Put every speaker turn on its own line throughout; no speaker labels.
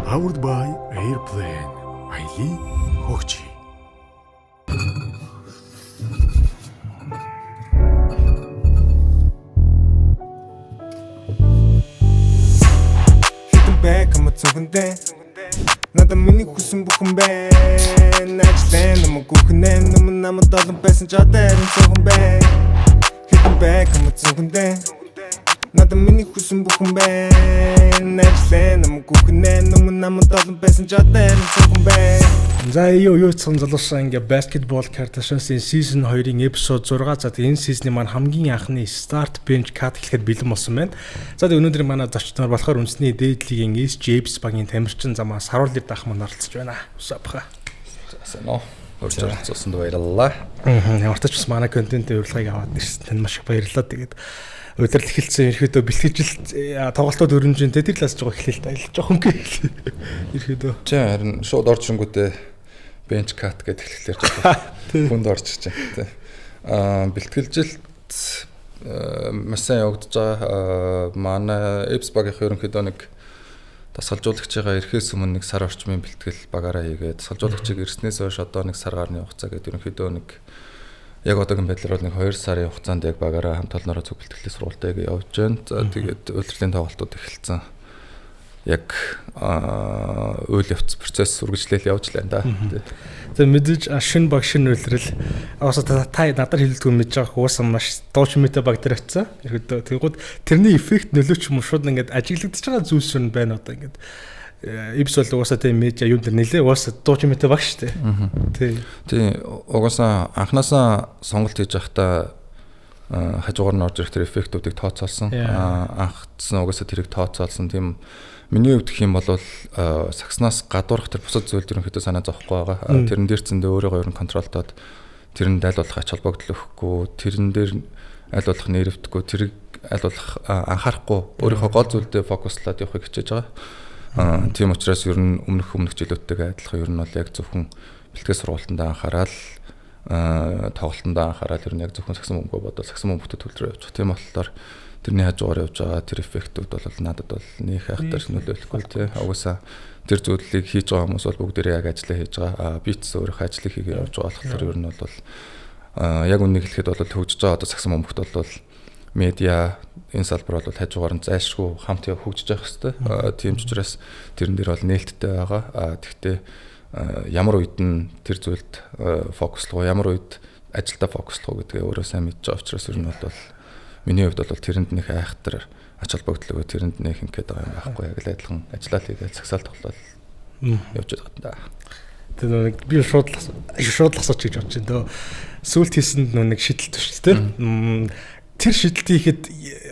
Powered by Airplane. Аялын хөгжи.
Хитэн бай кам цүнхэндээ. Надад миний хүсэн бүхэн байна. Ажлаа нам гүхнэ нам намд олон байсан ч одоо харин цөөхөн байна. Хитэн бай кам цүнхэндээ. Надад миний хүсэн бүхэн байна. Ажлаа нам гүхнэ нам намд олон байсан ч одоо харин цөөхөн байна.
За юу цан залуусан ингээ Basketball Kardashians-ийн season 2-ын episode 6. За тэгээ энэ season-ы маань хамгийн анхны start bench cut эхлэхэд бэлэн болсон байна. За тэгээ өнөөдөр манай зочдноор болохоор үндэсний дээд лигийн SG Apes багийн тамирчин замаа Саруул Эрд ах маань оролцож байна. Усапха.
Сайн уу. Урьж оролцсонд баярлалаа.
Ямар ч бас манай контентын урилгыг аваад ирсэн. Танд маш их баярлалаа. Тэгээд удирдал эхэлсэн ерөөдөө бэлтгэжил тоглолтууд өрнөжин тэр талаас жоо эхлэв л да. Жохон ерөөдөө.
Чи харин шууд орж ирэнгүүтээ bench cut гэдэг эхлэхлээр жоохон хүнд орж ирж байна. Аа бэлтгэлжилт маш сайн явагдаж байгаа. Манай Apes багийнх ерөнхийдөө нэг дасгалжуулагчийн ирэхээс өмнө нэг сар орчмын бэлтгэл багаараа хийгээд дасгалжуулагчийг ирснээс хойш одоо нэг сар гарны хугацаа гэдэг ерөнхийдөө нэг яг одоогийн байдлаар бол нэг 2 сарын хугацаанд яг багаараа хамт олноороо цуг бэлтгэлийн сургуультайг явж байна. За тэгээд улирлын тоглолтууд эхэлсэн. Яг үйл явц процесс үргэлжлээл явж л байна да.
Тэгээ мэдээж шинэ баг шинэ улирал уусаа та надаар хэлдэггүй мэдж байгаа уусаа маш дуу чимээтэй баг дээр очсон. Ерөөдөө тэгвэл тэрний эффект нөлөө ч юм уу шууд ингээд ажиглагдчихж байгаа зүйлс юм байна одоо ингээд. Ипс бол уусаа тийм медиа юм дээр нэлээ уусаа дуу чимээтэй баг шүү дээ. Тий.
Тий, угаасаа анханасаа сонголт хийж байхдаа хажуугаар нь орж ирэх тэр эффектүүдийг тооцоолсон. Анхцсан угаасаа тэрийг тооцоолсон. Тийм миний хувьд гэх юм бол сакснаас гадуурх тэр бусад зүйлд ерөнхийдөө санаа зовхгүй байгаа. Тэрэн дээр зэндээ өөрийгөө ерөн контролтоод тэрэнд аль болох ач холбогдол өгөхгүй, тэрэн дээр аль болох нэрвдэхгүй, тэрийг аль болох анхаарахгүй өөрийнхөө гол зүйлдээ фокуслаад явахыг хичээж байгаа. Тийм учраас ер нь өмнөх жилүүдтэйгээ адилхан ер нь бол яг зөвхөн бэлтгэл сургалтандаа анхаарал, тоглолтондоо анхаарал ер нь яг зөвхөн сагсан бөмбөгөө бодоод сагсан бөмбөгтө төлрөө явж байгаа. Тийм болохоор тэрний хажуугаар явж байгаа тэр эффектүүд бол надад бол нөх айхтар нөлөөлөхгүй тий. Угаасаа тэр зүйлийг хийж байгаа хүмүүс бол бүгдээрээ яг ажиллаа хийж байгаа. Би ч өөрийнхөө ажлыг хийгээ явж байгаа болохоор ер нь бол яг үннийг хэлэхэд бол хөгжиж байгаа одоо сагсан бөмбөгт бол медиа энэ салбар бол хажуугаар нь зайлшгүй хамт хөгжиж явах хэвээр. Тийм ч учраас тэрэн дээр бол нээлттэй байгаа. Тэгтээ ямар үед нь тэр зүйлд фокуслах уу, ямар үед ажилдаа фокуслах уу гэдгээ өөрөө сайн мэдж байгаа учраас ер нь бол миний хувьд бол тэрэнд нөх айхтар ач холбогдол өгөө тэрэнд нөх ингээд байгаа юм байхгүй. Яг л адилхан ажиллаа л хийгээл цагсаал тоглол явж байгаа даа.
Тэр нэг би шууд л асууч гэж бодож байна дөө. Сүүлд хийсэнд нэг шидэлт шүү дээ. Тэр шидэлт хийхэд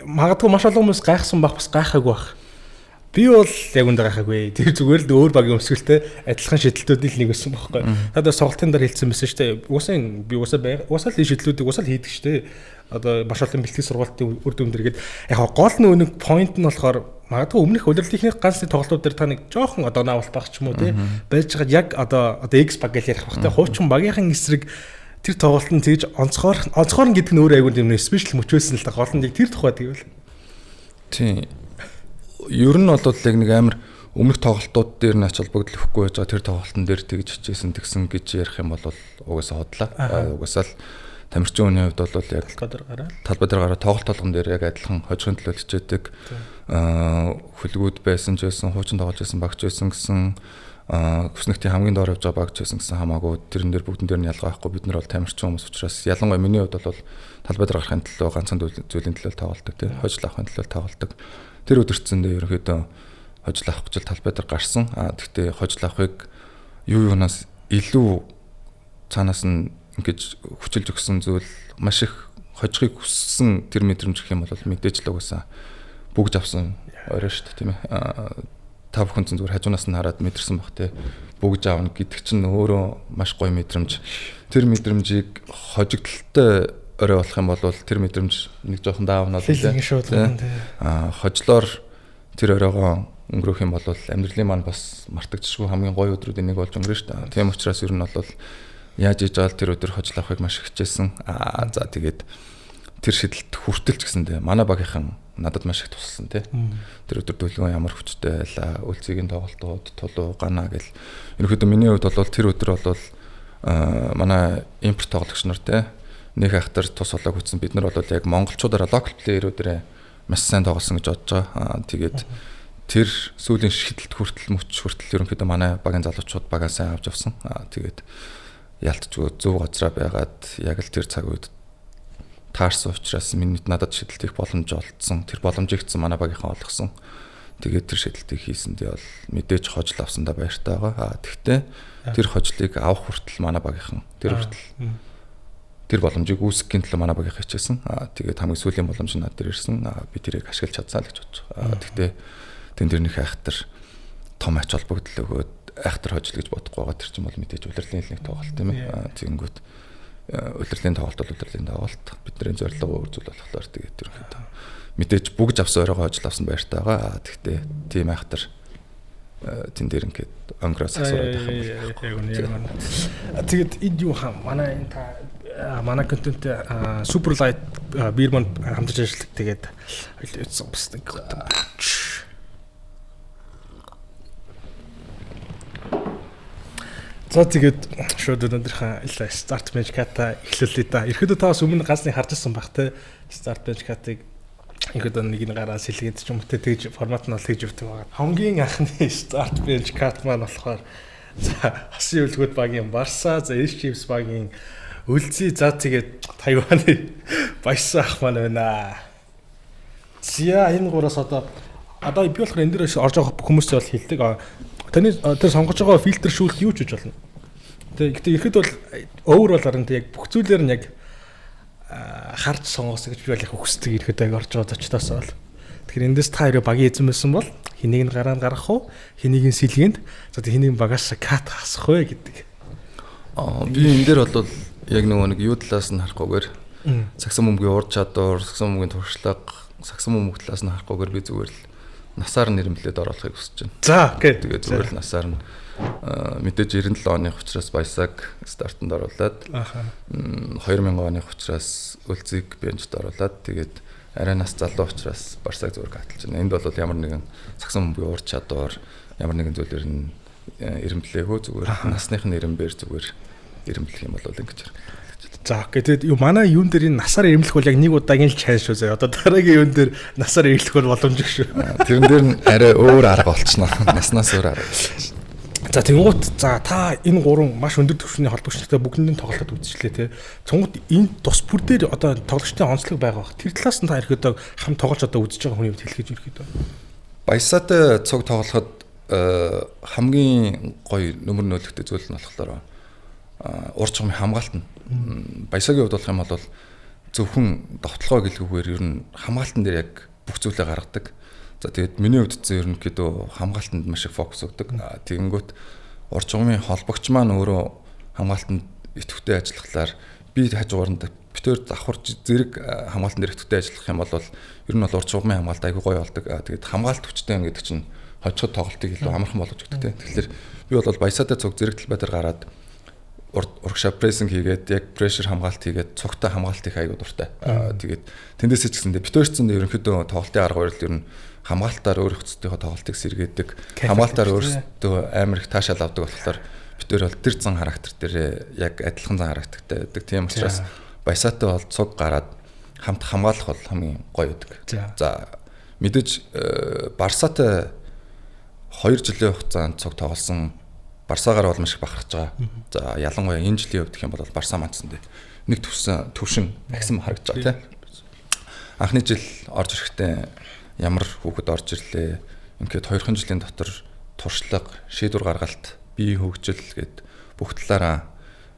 магадгүй маш олон хүмүүс гайхсан байх бас гайхаагүй байх. Би бол яг үндэ гайхаагүй. Тэр зүгээр л өөр багийн өмсгөлтэй адилхан шидэлтүүдийн л нэг байсан байхгүй. Та дээр сургалтын дээр хэлсэн байсан шүү дээ. Угаасаа би угаасаа л энэ шидлүүдийг угаасаа л хийдэг шүү дээ. Одоо маш олон бэлтгэл сургалтын үр дүн дээр гээд яг гол нэг point нь болохоор магадгүй өмнөх улирлынхны ганц нэг тоглолтууд дээр та нэг жоохон одоо наавалт байх ч юм уу тий байж байгаа яг одоо X баг гэж ярих бах тий хуучин багийнхан эсрэг тэр тоглолт нь тэгж онцгой нь гэдэг нь өөр айгүй юм спешиал мөч байсан л та гол нь тэр тухай тэгвэл.
Тийм. Ер нь бол яг нэг амар өмнөх тоглолтууд дээр нь ач холбогдол өгөхгүй байж байгаа тэр тоглолтын дээр тэгж хичээсэн тэгсэн гэж ярих юм бол угаасаа худлаа. Угаасаа л тамирчин хүний хувьд бол яг талбай дээр гараад тоглолт толгон дээр яг адилхан хожихын төлөө хичээдэг. Хөлгүүд байсан ч байсан, хуучин тоглож байсан багч байсан гэсэн хүснэгтийн хамгийн доор явж байгаа багч байсан гэсэн хамаагүй тэрэн дээр бүгдэн дээр нь ялгаа байхгүй. Бид нар бол тамирчин хүмүүс учраас ялангуяа миний хувьд бол талбай дээр гарахын төлөө ганцхан зүйлийн төлөө тоглолдог тий хожил авахын төлөө тоглолдог. Тэр өдөрцөндөө ерөнхийдөө хожил авах гэж талбай дээр гарсан. Тэгтээ хожил авахыг юунаас илүү цаанаас нь ингэж хүчилж өгсөн зүйл маш их хожихыг хүссэн тэр мэдрэмж гэх юм бол мэдээж л угаасаа бүгж авсан орой шүү дээ тийм ээ. Та бүхэн зүгээр хажуунаас нь хараад мэдэрсэн бах те. Бүгж аавна гэдэг чинь өөрөө маш гоё мэдрэмж. Тэр мэдрэмжийг хожигдолтой орой болох юм бол тэр мэдрэмж нэг жоохон даавна л
тий.
Хожлоор тэр оройгоо өнгөрөөх юм бол амьдралын маань бас мартагдчихгүй хамгийн гоё өдрүүдийн нэг болж өнгөрнө шүү дээ. Тийм учраас ер нь бол яаж иж байгаа тэр өдөр хожил авахыг маш хичээсэн. За тэгээд Тэр шидэлт хүртэл ч гэсэндээ манай багийнхан надад маш их тусалсан тий. Тэр өдөр дөлгөөн ямар хүчтэй байлаа, өлзигийн тоглолтууд, тулуу, гана гэл. Ерөнхийдөө миний хувьд бол тэр өдөр бол манай импорт тоглогч нар тий нэг ахтар тус болоог үтсэн бид нар бол яг монголчуудаараа локал плеерүүдэрээ маш сайн тоглосон гэж бодож байгаа. Тэгээд тэр сүүлийн шидэлт хүртэл мөч хүртэл ерөнхийдөө манай багийн залуучууд багаа сайн авч явсан. Тэгээд ялтчгүй зөв газраа байгаад яг л тэр цаг үед таарсан учраас миний надад шидэлт хийх боломж олдсон. Тэр боломжийг ч манай багийнхан олгосон. Тэгээд тэр шидэлтийг хийсэндээ бол мэдээж хожил авсандаа баяртай байгаа. Тэгтээ тэр хожлыг авах хүртэл манай багийнхан тэр хүртэл тэр боломжийг үүсгэхийн төлөө манай багийнхан хичээсэн. Тэгээд хамгийн сүүлийн боломж над дээр ирсэн. Би тэрийг ашиглаж чадсан л гэж бодож байгаа. Тэгтээ тэн дээр нэг айхтар том ач холбогдол өгөөд айхтар хожил гэж бодохгүй байгаа. Тэр чинь бол мэдээж улирлын нэг тоглолт тийм ээ. Тэгэнгүүт улирлын тоглолт бол улирлын тоглолт. Бидний зорилго өөр зүйл болохоор тэгээд ерөнхийдөө мэдээж бүгж авсан оройгоо хожил авсан баяртай байгаа. Тэгтээ тийм айхтар тэн дээр ингээд онгороо сагсураад байх
юм бол яг үнэ. Тэгээд энд юу хаа манай энэ та манай контент Super Light бир манд хамтарч ажилладаг. Тэгээд бас нэг За тэгээд шууд өнөөдрийнхөө start bench cut-а эхлүүлье да. Ерөөдөө та бас өмнө ганц нэг харж ирсэн баг те. Start bench cut-ыг ерөөдөө нэг нь гараа сэлгээд ч юм уу те тэгж формат нь бол тэгж явдаг байгаа. Хамгийн анхны start bench cut маань болохоор за Хасын өвлгүүд багийн Барса, за H Chiefs багийн Өлзий, за тэгээд Тайваны Баясан ах маань байна. За энэ гураас одоо би болохоор энэ дээр орж байгаа хүмүүстэй бол хэлдэг. Таны тэр сонгож байгаа фильтр шүүлт юу ч гэж болно. Тэг гэтээ ихэд бол өөр бол харин яг бүх зүйлээр нь яг харж сонгоосоо гэж би бол их хүсдэг ихэд яг орж байгаа зочдоос бол. Тэгэхээр эндээс та хоёроо багийн эзэн байсан бол хэнийг нь гараа нь гаргах уу? Хэнийг нь сэлгээнд за тэг хэнийг багаас кат хасах вэ гэдэг.
Би энэ дээр бол яг нөгөө нэг юу талаас нь харахгүйгээр сагсан бөмбөгийн ур чадвар, сагсан бөмбөгийн туршлага, сагсан бөмбөг талаас нь харахгүйгээр би зүгээр л насаар нэрмлээд оруулахыг хүсэж байна.
За окей.
Тэгээ зүгээр л насаар нь мэдээж 97 оны учраас Баясаг стартанд оруулаад 2000 оны учраас Өлзийг бенчд оруулаад тэгээд арай нас залуу учраас Барсаг зүгээр катлж байна. Энд бол ямар нэгэн сагсан бөмбөгийн ур чадвар, ямар нэгэн зүйлээр нь эрэмблээгөө зүгээр насных нь эрэмбээр зүгээр эрэмблэх юм бол ингэж хэрэг.
За окей. Тэгээд юу манай юун дээр энэ насаар эрэмлэх бол яг нэг удаагийн л чай шүү заяа. Одоо дараагийн юун дээр насаар эрэмлэх бол боломжгүй шүү.
Тэрэн дээр нь арай өөр арга болчихно. Наснаас өөр арга.
За тэнгуут за та энэ гурван маш өндөр түвшний холбогч нартай бүгдэнд нь тоглолтод үзчихлээ те. Тэнгуут энэ тус бүр дээр одоо тоглогчдын онцлог байгаа бах. Тэр талаас нь та ерөөдөө хам тоглож одоо үзэж байгаа хүний хувьд хэлэх гэж ерөөдөө.
Баясаатай цуг тоглоход хамгийн гоё нөмөр нөлөгтэй зүйл нь болохоор ур чухамын хамгаалт нь. Баясагийн хувьд болох юм бол зөвхөн довтлогоо гэлгүүгээр ер нь хамгаалтан дээр яг бүх зүйлээ гаргадаг. За тэгээд миний хувьд ч ерөнхийдөө хамгаалтанд маш их фокус өгдөг. Тэгэнгүүт ур чухамын холбогч маань өөрөө хамгаалтанд идэвхтэй ажиллахлаар би хажуугаар нь битээр давхар зэрэг хамгаалтан дээр идэвхтэй ажиллах юм бол ер нь бол ур чухамын хамгаалт айгүй гоё болдог. Тэгээд хамгаалт хүчтэй юм гэдэг чинь хожиход тоглолтыг илүү амархан болгож өгдөг тийм. Тэгэхээр би бол Баясаатай цуг зэрэг талбай дээр гараад урагшаа прессинг хийгээд яг прешэр хамгаалт хийгээд цугтай хамгаалт хийх айгүй дуртай. Тэгээд тэндээсээ ч гэсэндээ битүүрцэндээ ерөнхийдөө тоглолтын арга барил ер нь хамгаалтаар өөр нөхцөлтийнхөө тоглолтыг сэргээдэг. Хамгаалтаар өөрсдөө амар их таашаал авдаг болохоор битүүр бол тэр зан характер дээр яг адилхан зан характертай байдаг. Тийм учраас Баясаатай бол цуг гараад хамт хамгаалах бол хамгийн гоё байдаг. За мэдээж Барсаатай 2 жилийн хугацаанд цуг тоглосон Барсаагаар бол маш их бахархаж байгаа. За ялангуяа энэ жилийн хувьд гэх юм бол Барса манцсан дээр нэг төвшин агсан харагдаж байгаа тийм. Анхны жил орж ирэхдээ ямар хүүхэд орж ирлээ. Ингээд 2 жилийн дотор туршлага, шийдвэр гаргалт, бие хөгжил гэд бүх талаараа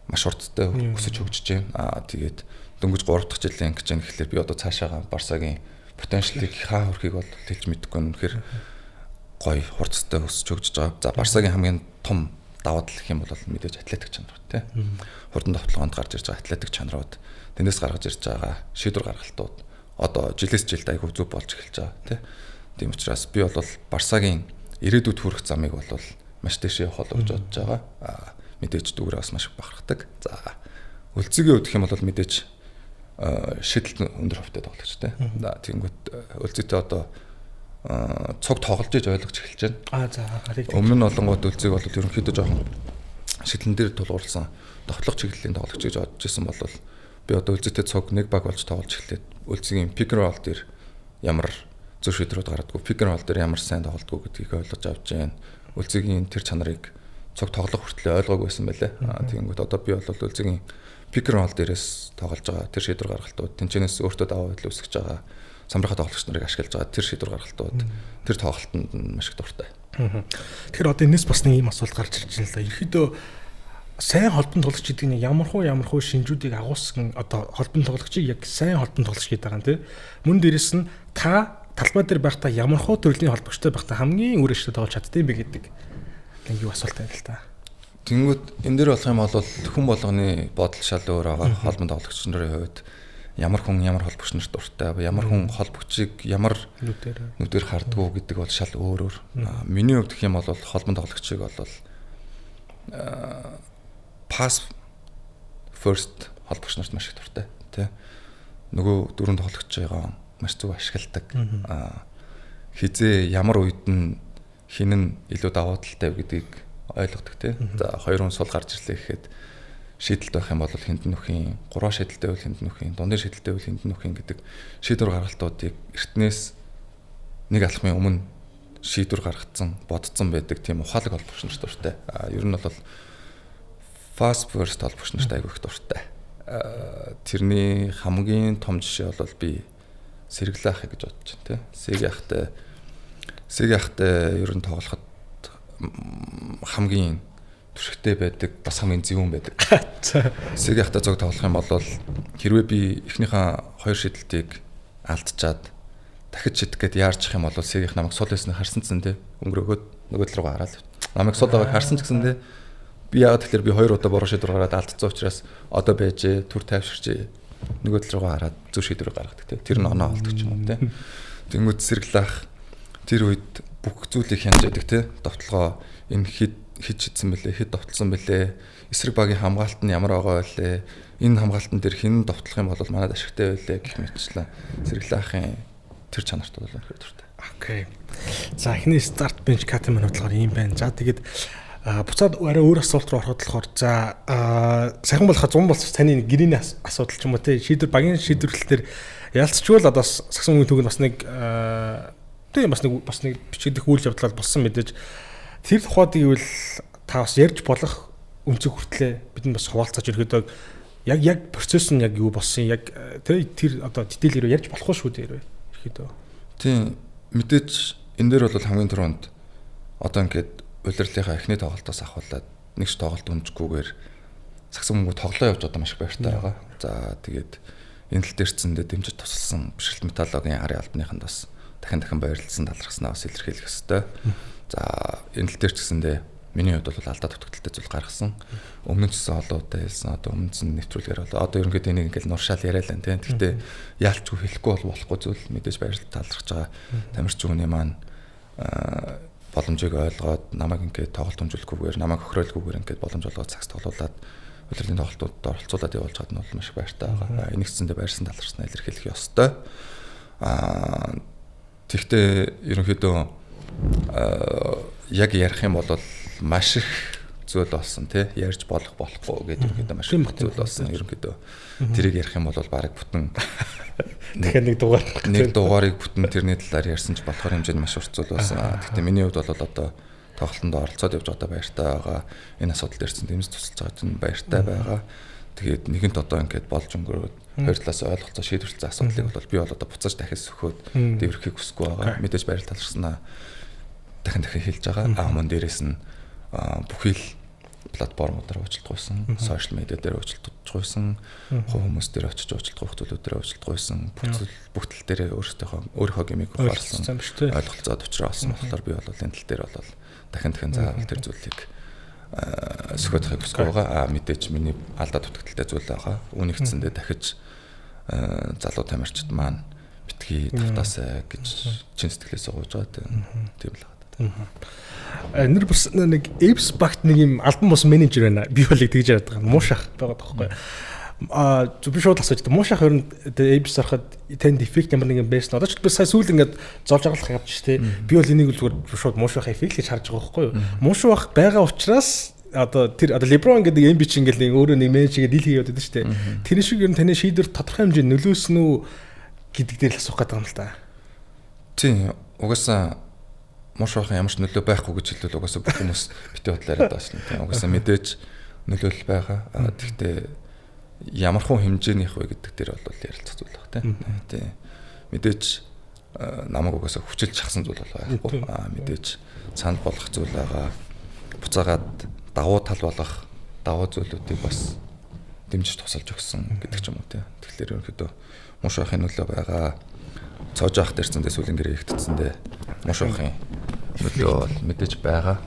маш хурдтай өсөж хөгжиж байна. Аа тэгээд дөнгөж 3 дахь жилийн ингэж юм гэхлээр би одоо цаашаага Барсагийн потенциалыг хаа хүрэхийг бол хэлж мэдэхгүй юм. Үнэхээр гоё хурцтай өсөж хөгжиж байгаа. За Барсагийн хамгийн том даваа тал гэх юм бол мэдээж атлетик чанарууд тий. Хурдан довтлогоонд гарч ирж байгаа атлетик чанарууд, тэндээс гаргаж ирж байгаа шийдвэр гаргалтууд одоо жилээс жилд айгүй зөв болж эхэлж байгаа тий. Тийм учраас би бол Барсагийн ирээдүйд хүрэх замыг бол маш дэшээ явах болов гэж бодож байгаа. Мэдээж дүүрээ бас маш их бахархдаг. За Өлзигийн хувьд гэх юм бол мэдээж шидэлт өндөр хувьтай тоглогч те. За тэгэнгүүт өлзийтэй одоо цуг тоглож иж ойлгож эхэлж байна.
Аа за.
Өмнө нь олонгууд өлзийг бол ерөнхийдөө жоохон шидлэн дээр тулгуурласан довтлох чиглэлийн тоглогч гэж бодож исэн бол би одоо өлзийтэй цуг нэг баг болж тоглож эхлээд өлзигийн pick and roll дээр ямар зөв шийдвэрүүд гаргадаггүй, pick and roll дээр ямар сайн тоглодгоо гэдгийг ойлгож авч байна. Өлзигийн тэр чанарыг цуг тоглох хүртлээр ойлгоогүй байсан байлээ. Тэгэнгүүт одоо би бол өлзигийн pick and roll дээрээс тоглож байгаа тэр шийдвэр гаргалтууд, тэнцэнээс өөртөө даваа байдал үүсгэж байгаа самрахаа тоглогч нарыг ашиглаж байгаа тэр шийдвэр гаргалтууд, тэр тоглолтод нь маш их дуртай.
Тэгэхээр одоо энэс бас нэг юм асуулт гарч ирж байна л да. Ерөнхийдөө сайн холбон тоглогч гэдэг нь ямар хуу шинжүүдийг агуулсан одоо холбон тоглогчийг яг сайн холбон тоглогч гэдэг байгаа юм тий. Мөн дээрэс нь та талбай дээр байхдаа ямар хуу төрлийн холбогчтой байхдаа хамгийн үр ашигтай тоглож чаддсан бэ гэдэг нэг юу асуулт байна л та.
Тэнгүүт энэ дээр болох юм бол хүн болгоны бодол шал өөр байгаа. Холбон тоглогч нарын хувьд ямар хүн ямар холбогч нарт дуртай, ямар хүн холбогчийг ямар нүдээр хардгуу гэдэг бол шал өөр өөр. Миний хувьд гэх юм бол холбон тоглогчийг бол pass first холбогч нарт маш их дуртай тий. Нөгөө дөрөв тоглогчийг маш зөв ашигладаг. Хизээ ямар үед нь хин нь илүү давуу талтай вэ гэдгийг ойлгодог тий. За хоёр хүн сул гарч ирлээ гэхэд шийдэлт байх юм бол хүнд нөхийн, гурван шийдэлтэй байвал хүнд нөхийн, дундын шийдэлтэй байвал хүнд нөхийн гэдэг шийдвэр гаргалтуудыг эртнээс нэг алхмын өмнө шийдвэр гаргацсан, бодцсон байдаг тийм ухаалаг холбогч нарт дуртай. Ер нь бол fast first холбогч нарт айгүй их дуртай. Тэрний хамгийн том жишээ бол би сэргэлээ ахыг гэж бодож байна тий. Сэг ахтай ер нь тоглоход хамгийн түшигтэй байдаг, бас хамгийн зөвүүн байдаг. Сэг ахтай зог тоглох юм бол хэрвээ би эхнийхээ хоёр шидэлтийг алдчаад дахиж шидэх гээд яарчих юм бол сэг их намайг сул байсныг харсан ч гэсэн тий өнгөрөөгөөд нөгөө тал руугаа хараад намайг сул байгааг харсан ч гэсэн тий би яагаад тэгэхээр би хоёр удаа буруу шийдвэр гаргаад алдсан учраас одоо байжээ, түр тайвширчээ нөгөө тал руугаа хараад зөв шийдвэр гаргадаг тий. Тэр нь оноо олдог ч юм уу тий. Тэнгүүд сэргэлэх тэр үед бүх зүйлийг хянаж яадаг тий. Довтлогоо энэ хэд шидсэн бэлээ, хэд довтлсон бэлээ, эсрэг багийн хамгаалт нь ямар байгаа вэ, энэ хамгаалтан дээр хэн довтлох юм бол манад ашигтай байлээ гэх мэтчлэн сэргэлээхийн тэр чанарт бол үнэхээр дуртай.
Окей. За эхний start bench cut маань болохоор ийм байна. За тэгээд буцаад арай өөр асуулт руу ороход болохоор за сайхан болохоо 100 болсон таны гэрээний асуудал ч юм уу те шийдвэр багийн шийдвэрлэл дээр ялцчгүй л одоо сагсан үеийн түүх нь бас нэг тийм бас нэг бичигдэх үйл явдал болсон мэдээж тэр тухайд гэвэл та бас ярьж болох өнцөг хүртлээ бид нь бас хуваалцаж ирэхэд яг процесс нь яг юу болсон яг тэ тэр одоо дитэйл рүү ярьж болохгүй шүү дээ ерөөдөө.
Тийм мэдээж энэ дээр бол хамгийн түрүүнд одоо ингээд улирлынхаа эхний тоглолтоос ахуулаад нэг ч тоглолт өнжихгүйгээр сагсан мөнгө тоглоо явж одоо маш их баяртай байгаа. За тэгээд энэ тал дээр цэндээ дэмжиж тусалсан бишрэлт металлогийн арын албаныханд бас дахин баярлалсан талархснаа бас илэрхийлэх ёстой. За энэ тал дээр ч гэсэндээ миний хувьд бол алдаа дутагдaltaй зүйл гаргасан. Өмнө нь ч гэсэн олон удаа хэлсэн. Одоо өмнө нь нэвтрүүлгээр бол одоо ерөнхийдөө энийг ингээл нуршаал яриа л энэ. Гэхдээ яалчгүй хэлэхгүй бол болохгүй зүйл мэдээж баярлалт талархаж байгаа. Тамирч үүний маань боломжийг ойлгоод намайг ингээд тоглолт өмжүүлэхгүйгээр намайг хохироолгүйгээр ингээд боломж олгоод цагс тоглуулад улирлын тоглолтуудад оролцуулаад явуулж чад нь бол маш их баяртай байгаа. Энийг цэндээ баярсан талархснаа илэрхийлэх ёстой. Тэгтээ ерөнхийдөө яг ярих юм бол маш их зүйл болсон тий ярьж болох болохгүй гэдэг ерөнхийдөө маш их зүйл болсон. Ерөнхийдөө тэрийг ярих юм бол бараг бүтэн
тэгэхээр нэг
дугаарыг бүтэн тэрний талаар ярьсан ч болохоор хэмжээнд маш урт зүйл болсон. Гэхдээ миний хувьд бол одоо тоглолтонд оролцоод явж байгаадаа баяртай байгаа. Энэ асуудал дээрсэн дэмжиж тусалж байгаа чинь баяртай байгаа. Тэгээд нэгэнт одоо ингээд болж өнгөрөөд хоёр талаас ойлголцоо шийдвэрлсэн асуудлыг бол би бол одоо буцааж дахиж сөхөөд дэврэхийг хүсэхгүй байгаа. Мэдээж баяр талархснаа дахин хэлж байгаа. Аа мөн дээрээс нь бүхий л платформудаар уучлалт гуйсан, сошиал медиа дээр уучлалт гуйсан, хувь хүмүүс дээр очиж уучлалт гуйх зүйлүүд дээр уучлалт гуйсан, бүх тал дээр өөрийнхөө гэмийг ухаарсан, ойлголцоод учраа олсон болохоор би бол энэ тал дээр бол дахин заавал тэр зүйлийг сөхөдөхийг хүсэхгүй байгаа. Мэдээж миний алдаа дутагдaltaй зүйл байгаа. Үүнийг цэндээ дахиж залуу тамирчид маань битгий тавтаасай гэж чин сэтгэлээс гуйж байгаа. Тийм л
байна. Нэр бас нэг Apps багт нэг юм албан бус менежер байна. Би бол тэгж яриад байгаа. Муу шах байгаа байхгүй. Би шууд асууж байна. Муу шах ер нь ABC ороход танд эффект ямар нэгэн байсан. Одоо ч би сая сүүл ингээд золж агалах явж ш тэ. Би бол энийг зүгээр шууд муу шах эффект гэж харж байгаа байхгүй юу? Муу шах байгаа учраас одоо тэр одоо LeBron гэдэг NBA ч ингээд нэг өөрөө нэг менежергээ дийл хийгээд байдаг шүү дээ. Тэр шиг ер нь таны шийдвэр тодорхой хэмжээнд нөлөөсөн үү гэдэг дээр л асуух гэдэг юм л та.
Тийм, угаасаа муу шахын ямар ч нөлөө байхгүй гэж хэлвэл угаасаа бүх хүмүүс битгий бодлоо яриад байгаа шин. Тийм, угаасаа мэдээж нөлөөлөл байгаа. Тэгтээ ямархуу хэмжээнийх вэ гэдэг дээр бол ярилцах зүйл баг тийм. Тийм. Мэдээж намайг угаасаа хүчилж чахсан зүйл бол байхгүй. Мэдээж санал болгох зүйл байгаа. Буцаагаад давуу тал болох давуу зүйлүүдийг бас дэмжиж тусалж өгсөн гэдэг ч юм уу тийм. Тэгэхээр ерөнхийдөө муу шахын нөлөө байгаа. Цоож авах дэрсэндээ сүүлийн гэрээ ихтцэндээ муу шахын нөлөө бол мэдээж байгаа.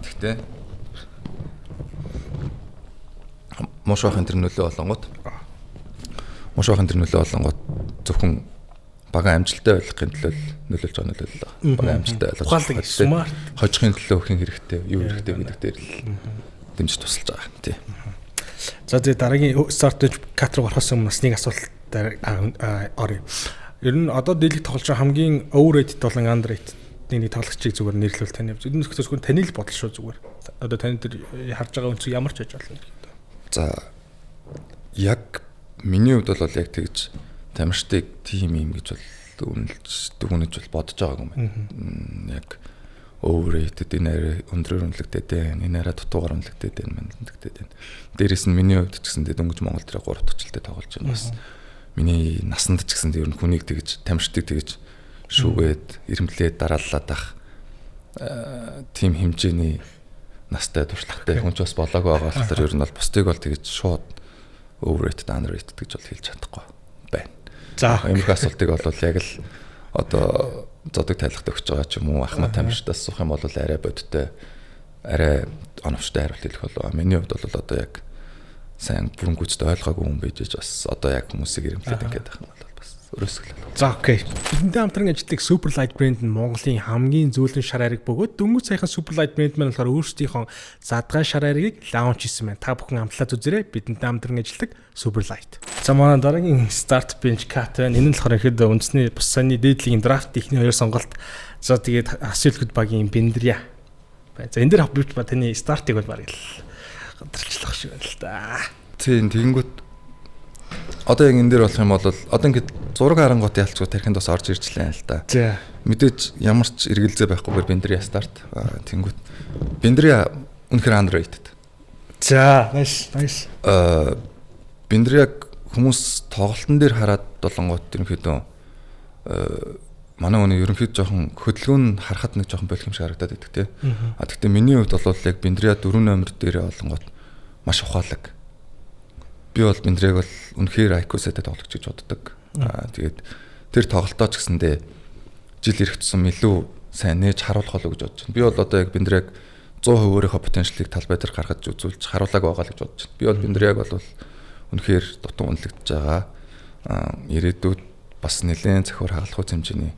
Тэгтээ муу шахын тэр нөлөө болонгууд зөвхөн бага амжилттай байхын төлөө нөлөөлж байгаа нөлөөлөл байгаа. Бага амжилттай ойлгож
ухаалаг смарт
хожихын төлөө хэн хэрэгтэй, юу хэрэгтэй гэдэг дээр л дэмжиж тусалж байгаа. Тийм.
За тэгээ дараагийн старт кат руу орохоос өмнө бас нэг асуулт оръё. Ер нь одоо дийлэх тоглож байгаа хамгийн overrated болон underrated нэг тоглогчийг зүгээр нэрлүүл тань явж. Энэ зөвхөн таны л бодол шүү зүгээр. Одоо таны тэр харж байгаа үнцэг ямар ч байж болно.
За яг миний хувьд бол яг тэгж тамирчдыг тийм юм гэж бол үнэлж дүгнэж бол бодож байгаагүй юм байна. Яг overrated энэ арай өндрөөр үнэлэгдээд байна. Энэ арай дутуугаар үнэлэгдээд байна, үнэлэгдээд байна. Дээрээс нь миний хувьд ч гэсэн дөнгөж Монгол дээр 3 дахь жилдээ тоглож байна. Бас миний насанд ч гэсэн ер нь хүнийг тэгж тамирчдыг тэгж шүүгээд ирэмлээд дарааллаад ах тийм хэмжээний настай туршлагатай хүн ч бас болоогүй байгаа болохоор ер нь бол бусдыг бол тэгж шууд overrated, underrated гэж бол хэлж чадахгүй байна.
За
иймэрхүү асуултыг бол яг л одоо зодог тайлхад өгч байгаа ч юм уу ахмад тамирчдаас асуух юм бол арай бодиттой, арай оновчтой хариулт хэлэх болов. Миний хувьд бол одоо яг сайн бүрэн гүйцэд ойлгоогүй хүн байж бас одоо яг хүмүүсийг ирэмлээд ингээд байх юм бол бас өрөөсгөл.
За окей. Бидэнтэй хамтран ажилладаг Superlight брэнд нь Монголын хамгийн зөөлөн шар ариг бөгөөд дөнгөж саяхан Superlight брэнд маань болохоор өөрсдийнхөө задгай шар аригыг лаунч хийсэн байна. Та бүхэн амтлаад үзээрэй. Бидэнтэй хамтран ажилладаг Superlight. За манай дараагийн start bench cut байна. Энэ нь болохоор ихэд үндэсний бус саяны дээдлийн драфт ихний хоёр сонголт. За тэгээд Асуулгад багийн Бендрия. За энэ дээр би таны стартыг бол бараг л гадарчлах шиг байна л да.
Тийм, тэгэнгүүт одоо яг энэ дээр болох юм бол одоо ингээд зураг харангуут ялцгүй тархинд бас орж ирж лээ л да.
За.
Мэдээж ямар ч эргэлзээ байхгүйгээр Бендрия старт. Тэнгүүт Бендрия үнэхээр underrated.
За, nice, nice.
Бендрияг хүмүүс тоглолтын дээр хараад болонгууд ерөнхийдөө манай хүний ерөнхийдөө жоохон хөдөлгөөн нь харахад нэг жоохон болох юм шиг харагдаад байдаг тий. А тэгтээ миний хувьд бол яг Бендрия 4 номер дээр болонгууд маш ухаалаг. Би бол Бендрийг бол үнэхээр IQ сайтай тоглогч гэж боддог. Тэгээд тэр тоглолтоо ч гэсэндээ жил ирэх тусам илүү сайн нээж харуулах болов гэж бодож байна. Би бол одоо яг Бендрийг 100% өөрийнхөө потенциалыг талбай дээр гаргаж үзүүлж харуулаг байгаа л гэж бодож байна. Би бол Бендрийг бол үнэхээр дутуу үнэлэгдэж байгаа. Ирээдүйд бас нэлээд захиур хагалах хэмжээний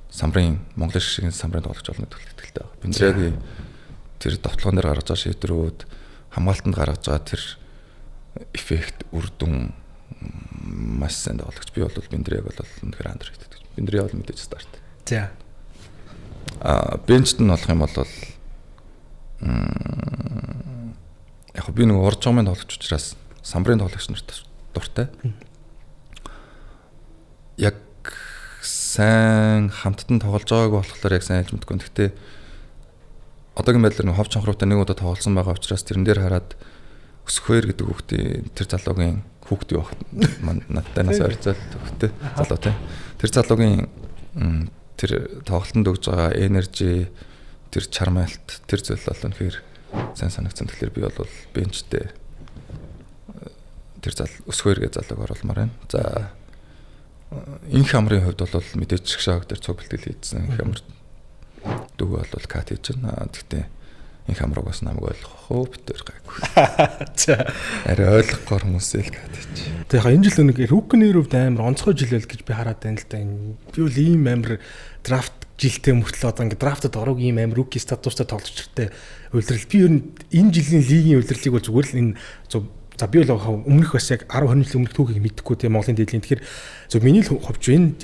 самбарын Монголын шишгийн самбарын тоглогч болно гэдэг итгэлтэй байна. Бендрийн тэр довтлогон дээр гаргаж байгаа шийдвэрүүд, хамгаалтанд гаргаж байгаа тэр эффект, үр дүн маш сайн тоглогч. Би бол Бендрийг бол үнэхээр underrated гэж. Бендрийг бол мэдээж старт.
За.
Бенчт нь болох юм бол яг би нэг урд жомын тоглогч учраас самбарын тоглогч нарт дуртай. Яг сайн хамттан тоглож байгааг болохоор яг сайн хэлж мэдэхгүй. Гэхдээ одоогийн байдлаар нэг хов чонхруутай нэг удаа тоглосон байгаа учраас тэрэн дээр хараад өсөхөр гэдэг хүүхдийн тэр залуугийн хүүхд юу байх надтай нас ойрцол хүүхдтэй залуу тий. Тэр залуугийн тэр тоглолтод өгж байгаа энержи, тэр чармайлт, тэр зүйл бол үнэхээр сайн санагдсан. Тэгэхээр би бол бенчтэй тэр зал өсөхөр гэж залууг оруулмаар байна. За инх амрын хувьд бол мэдээж шгшааг дээр цуг бэлтгэл хийдсэн. Инх амар дүүгээ бол кат хийж байна. Гэхдээ инх амрыг бас намайг ойлгох уу битэр гайгүй.
За
арай ойлгохгүй хүмүүсээ л кат хийж.
Тэгээ яг энэ жил нэг рүүкний хувьд амар онцгой жил байл гэж би хараад байна л да. Би бол ийм амар драфт жилтэй мөртлөө одоо ингээд драфтад орог ийм амар рүүки статустай тоглогчтой улирал. Би ер нь энэ жилийн лигийн улирлыг бол зүгээр л энэ За би бол өмнөх бас яг 10 20 жилийн өмнөх түүхийг мэдэхгүй тийм Монголын дээдлийн. Тэгэхээр зөв миний л хувьд энэ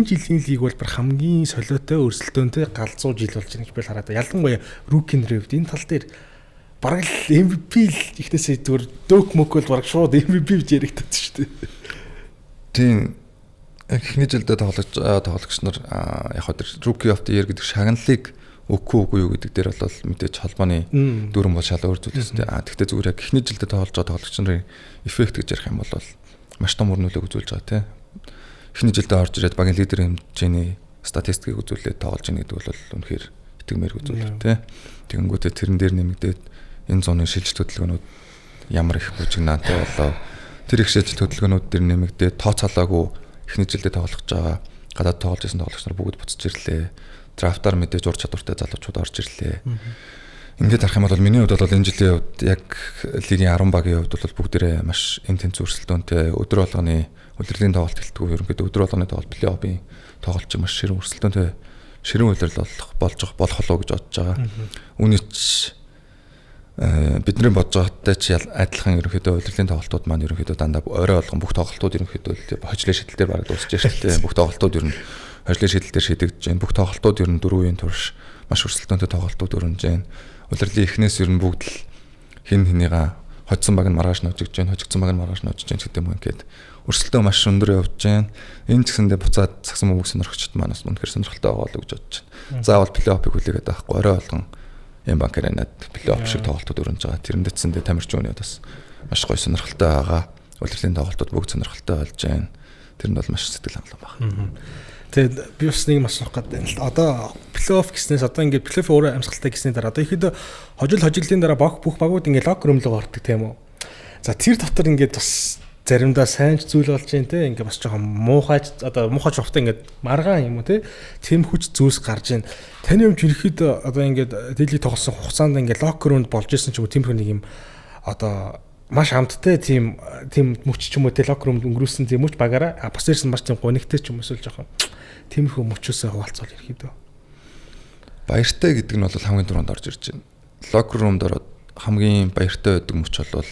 жилийн лиг бол бүр хамгийн солиотой өрсөлдөөнтэй галзуу жил болж байна гэж би хараад. Ялангуяа rookie нарын хувьд энэ тал дээр бараг л MVP л ихнээсээ зүгээр дөөх мөк бол бараг шууд MVP гэж яригдаад шүү дээ.
Тийм. Эхний жилдээ тоглогч нар яг хөө тэр Rookie of the Year гэдэг шагналыг өгөхгүй үгүй юу гэдэг дээр бол мэдээж холбооны дүрм бол шал өөр зүйл өстэй. А тэгтээ зүгээр яг эхний жилдээ тоглож байгаа тоглогч нарын эффект гэж ярих юм бол маш том үр нөлөөг үзүүлж байгаа тийм. Эхний жилдээ орж ирээд багийн лидер хэмжээний статистикийг үзүүлээд тоглож ийн гэдэг бол үнэхээр итгэмээр үзүүлэлт тийм. Тэгэнгүүтээ тэрэн дээр нэмэгдээд энэ зуны шилжилт хөдөлгөөнүүд ямар их бужигнаантай болоо. Тэр их шилжилт хөдөлгөөнүүд дээр нэмэгдээд тооцоолоогүй эхний жилдээ тоглож байгаа гадаад тоглож исэн тоглогч нар бүгд буцаж ирлээ. Драфтаар мэдээж ур чадвартай залуучууд орж ирлээ. Ингээд харах юм бол миний хувьд бол энэ жилийн хувьд яг лигийн 10 багийн хувьд бол бүгдээрээ маш энэ тэнцвэр өрсөлдөөнтэй өдөр болгоны улирлын тоглолт гэлтгүй ерөнхийдөө өдөр болгоны тоглолт плей-оффын тоглолт маш ширүүн өрсөлдөөнтэй ширүүн улирал болох болох болов гэж бодож байгаа. Үүний ч бидний бодож байгаатай ч адилхан ерөнхийдөө улирлын тоглолтууд маань ерөнхийдөө дандаа орой болгон бүх тоглолтууд ерөнхийдөө хожлын шидэл дээр бараг дуусч шүү дээ. Бүх тоглолтууд ер нь хожлын шидэл дээр шидэгдэж байна. Бүх тоглолтууд ер нь 4 үеийн турш маш өрсөлдөөнтэй тоглолтууд өрнөж байна. Улирлын эхнээс ер нь бүгд л хин хинийгаа хоцсон баг нь маргааш ножигдж байна, хожигдсон баг нь маргааш ножиж байна гэдэг юм ингээд өрсөлдөөн маш өндөр явж байна. Энэ ч гэсэндээ буцаад сагсан бөмбөг сонирхогчд маань бас үнэхээр сонирхолтой байгаа л гэж бодож байна. Заавал плей-оффыг хүлээгээд байхгүй орой болгон энэ банк аренад плей-офф шиг тоглолтууд өрнөж байгаа. Тэрэндээ цэндээ тамирч үүний бас маш гоё сонирхолтой байгаа. Улирлын тоглолтууд бүгд сонирхолтой болж байна. Тэр нь бол маш сэтгэл хангалуун байна.
Тэгээд би бас нэг юм асуух гээд байна л да. Одоо плей-офф гэснээс одоо ингээд плей-офф өөрөө амьсгалтай гэсний дараа одоо ихэд хожил хожиглын дараа бүх багууд ингээд локер рум руу ордог тийм үү. За тэр дотор ингээд бас заримдаа сайн ч зүйл болж байна те ингээд бас жоохон муухайч одоо муухай ч хувтай ингээд маргаан юм уу те тэм хүч зүйлс гарч байна. Таны өмч ерөөхдөө одоо ингээд дэлхий тоглосон хугацаанд ингээд локер румд болж исэн ч юм уу тиймэрхүү нэг юм одоо маш амттай тийм мөч ч юм уу те локер румд өнгөрүүлсэн тийм мөч багаараа бас ирсэн маш тийм гонигтай ч юм эсвэл жоохон тиймэрхүү мөчөөсөө хуваалцвал ерөөхдөө.
Баяртай гэдэг нь бол хамгийн түрүүнд орж ирж байна. Локер румд ороод хамгийн баяртай байдаг мөч бол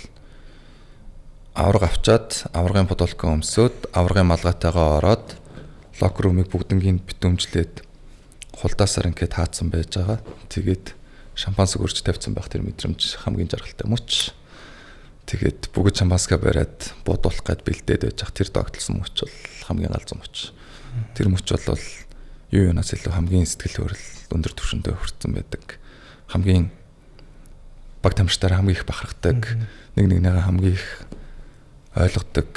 авраг авчаад аврагын футболко өмсөөд аврагын малгайтайгаа ороод локер румыг бүгднгийн битүүмжлээд хулдаасаар ингээд таацсан байж байгаа. Тэгээд шампанск өрж тавьсан байх тэр мэдрэмж хамгийн жаргалтай мөч. Тэгээд бүгд шампанскаа бариад буудуулах гээд бэлдээд байж ах тэр догтлсон мөч бол хамгийн галзуу мөч. Тэр мөч бол юу юунаас илүү хамгийн сэтгэл хөөрөл өндөр түвшиндээ хүрсэн байдаг. Хамгийн баг тамирчдаар хамгийн их бахархдаг, нэг нэгнийгээ хамгийн их ойлгодог,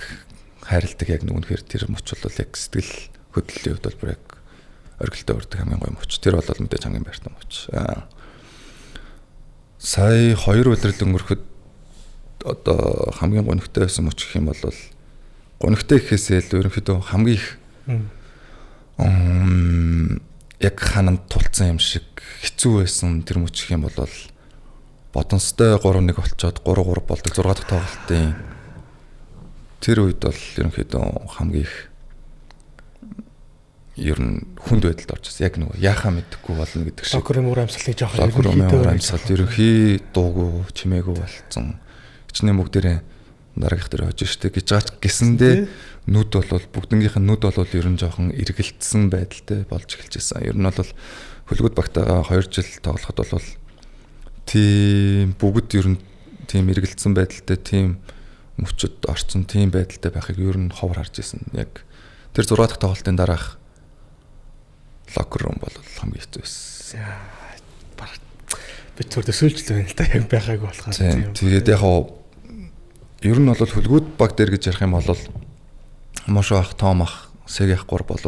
хайрладаг яг нүгнэхээр тэр мөч бол яг сэтгэл хөдлөлийн хувьд бол бүр яг оргилдоо өрдөг хамгийн гоё мөч. Тэр бол мэдээж хамгийн баяртай мөч. Сая хоёр улирал өнгөрөхөд одоо хамгийн гонигтой байсан мөч гэх юм бол гонигтой гэхээсээ илүү ерөнхийдөө хамгийн их яг хананд тулцсан юм шиг хэцүү байсан тэр мөч гэх юм бол Бодонстой 3-1 болчоод 3-3 болдог 6 дахь тоглолтын тэр үед бол ерөнхийдөө хамгийн их ер нь хүнд байдалд орж ирсэн. Яг нөгөө яхаа мэдэхгүй болно гэдэг шиг.
Локер рум амьсгалыг жоохон
ерөнхийдөө амьсгал ерөнхий дуугүй чимээгүй болцсон. Хичнээн бүгдээрээ дараагийнх дээр хожиж штэ гэж байгаа ч гэсэндээ нүд бол бүгднгийнх нь нүд бол ер нь жоохон эргэлдсэн байдалтай болж эхэлж байсан. Ер нь бол хөлгүүд багтайгаа 2 жил тоглоход бол тийм бүгд ер нь тийм эргэлдсэн байдалтай тийм мөчөд орсон тийм байдалтай байхыг ер нь ховор харж исэн. Яг тэр 6 дахь тоглолтын дараах локер рум бол хамгийн хэцүү байсан.
Би зүгээр төсөөлжлөө байна л да яг байгаагүй болохоор.
Тэгээд яг ер нь бол хөлгүүд баг дээр гэж ярих юм бол Мошо ах, Том ах, Сэг ах гур бол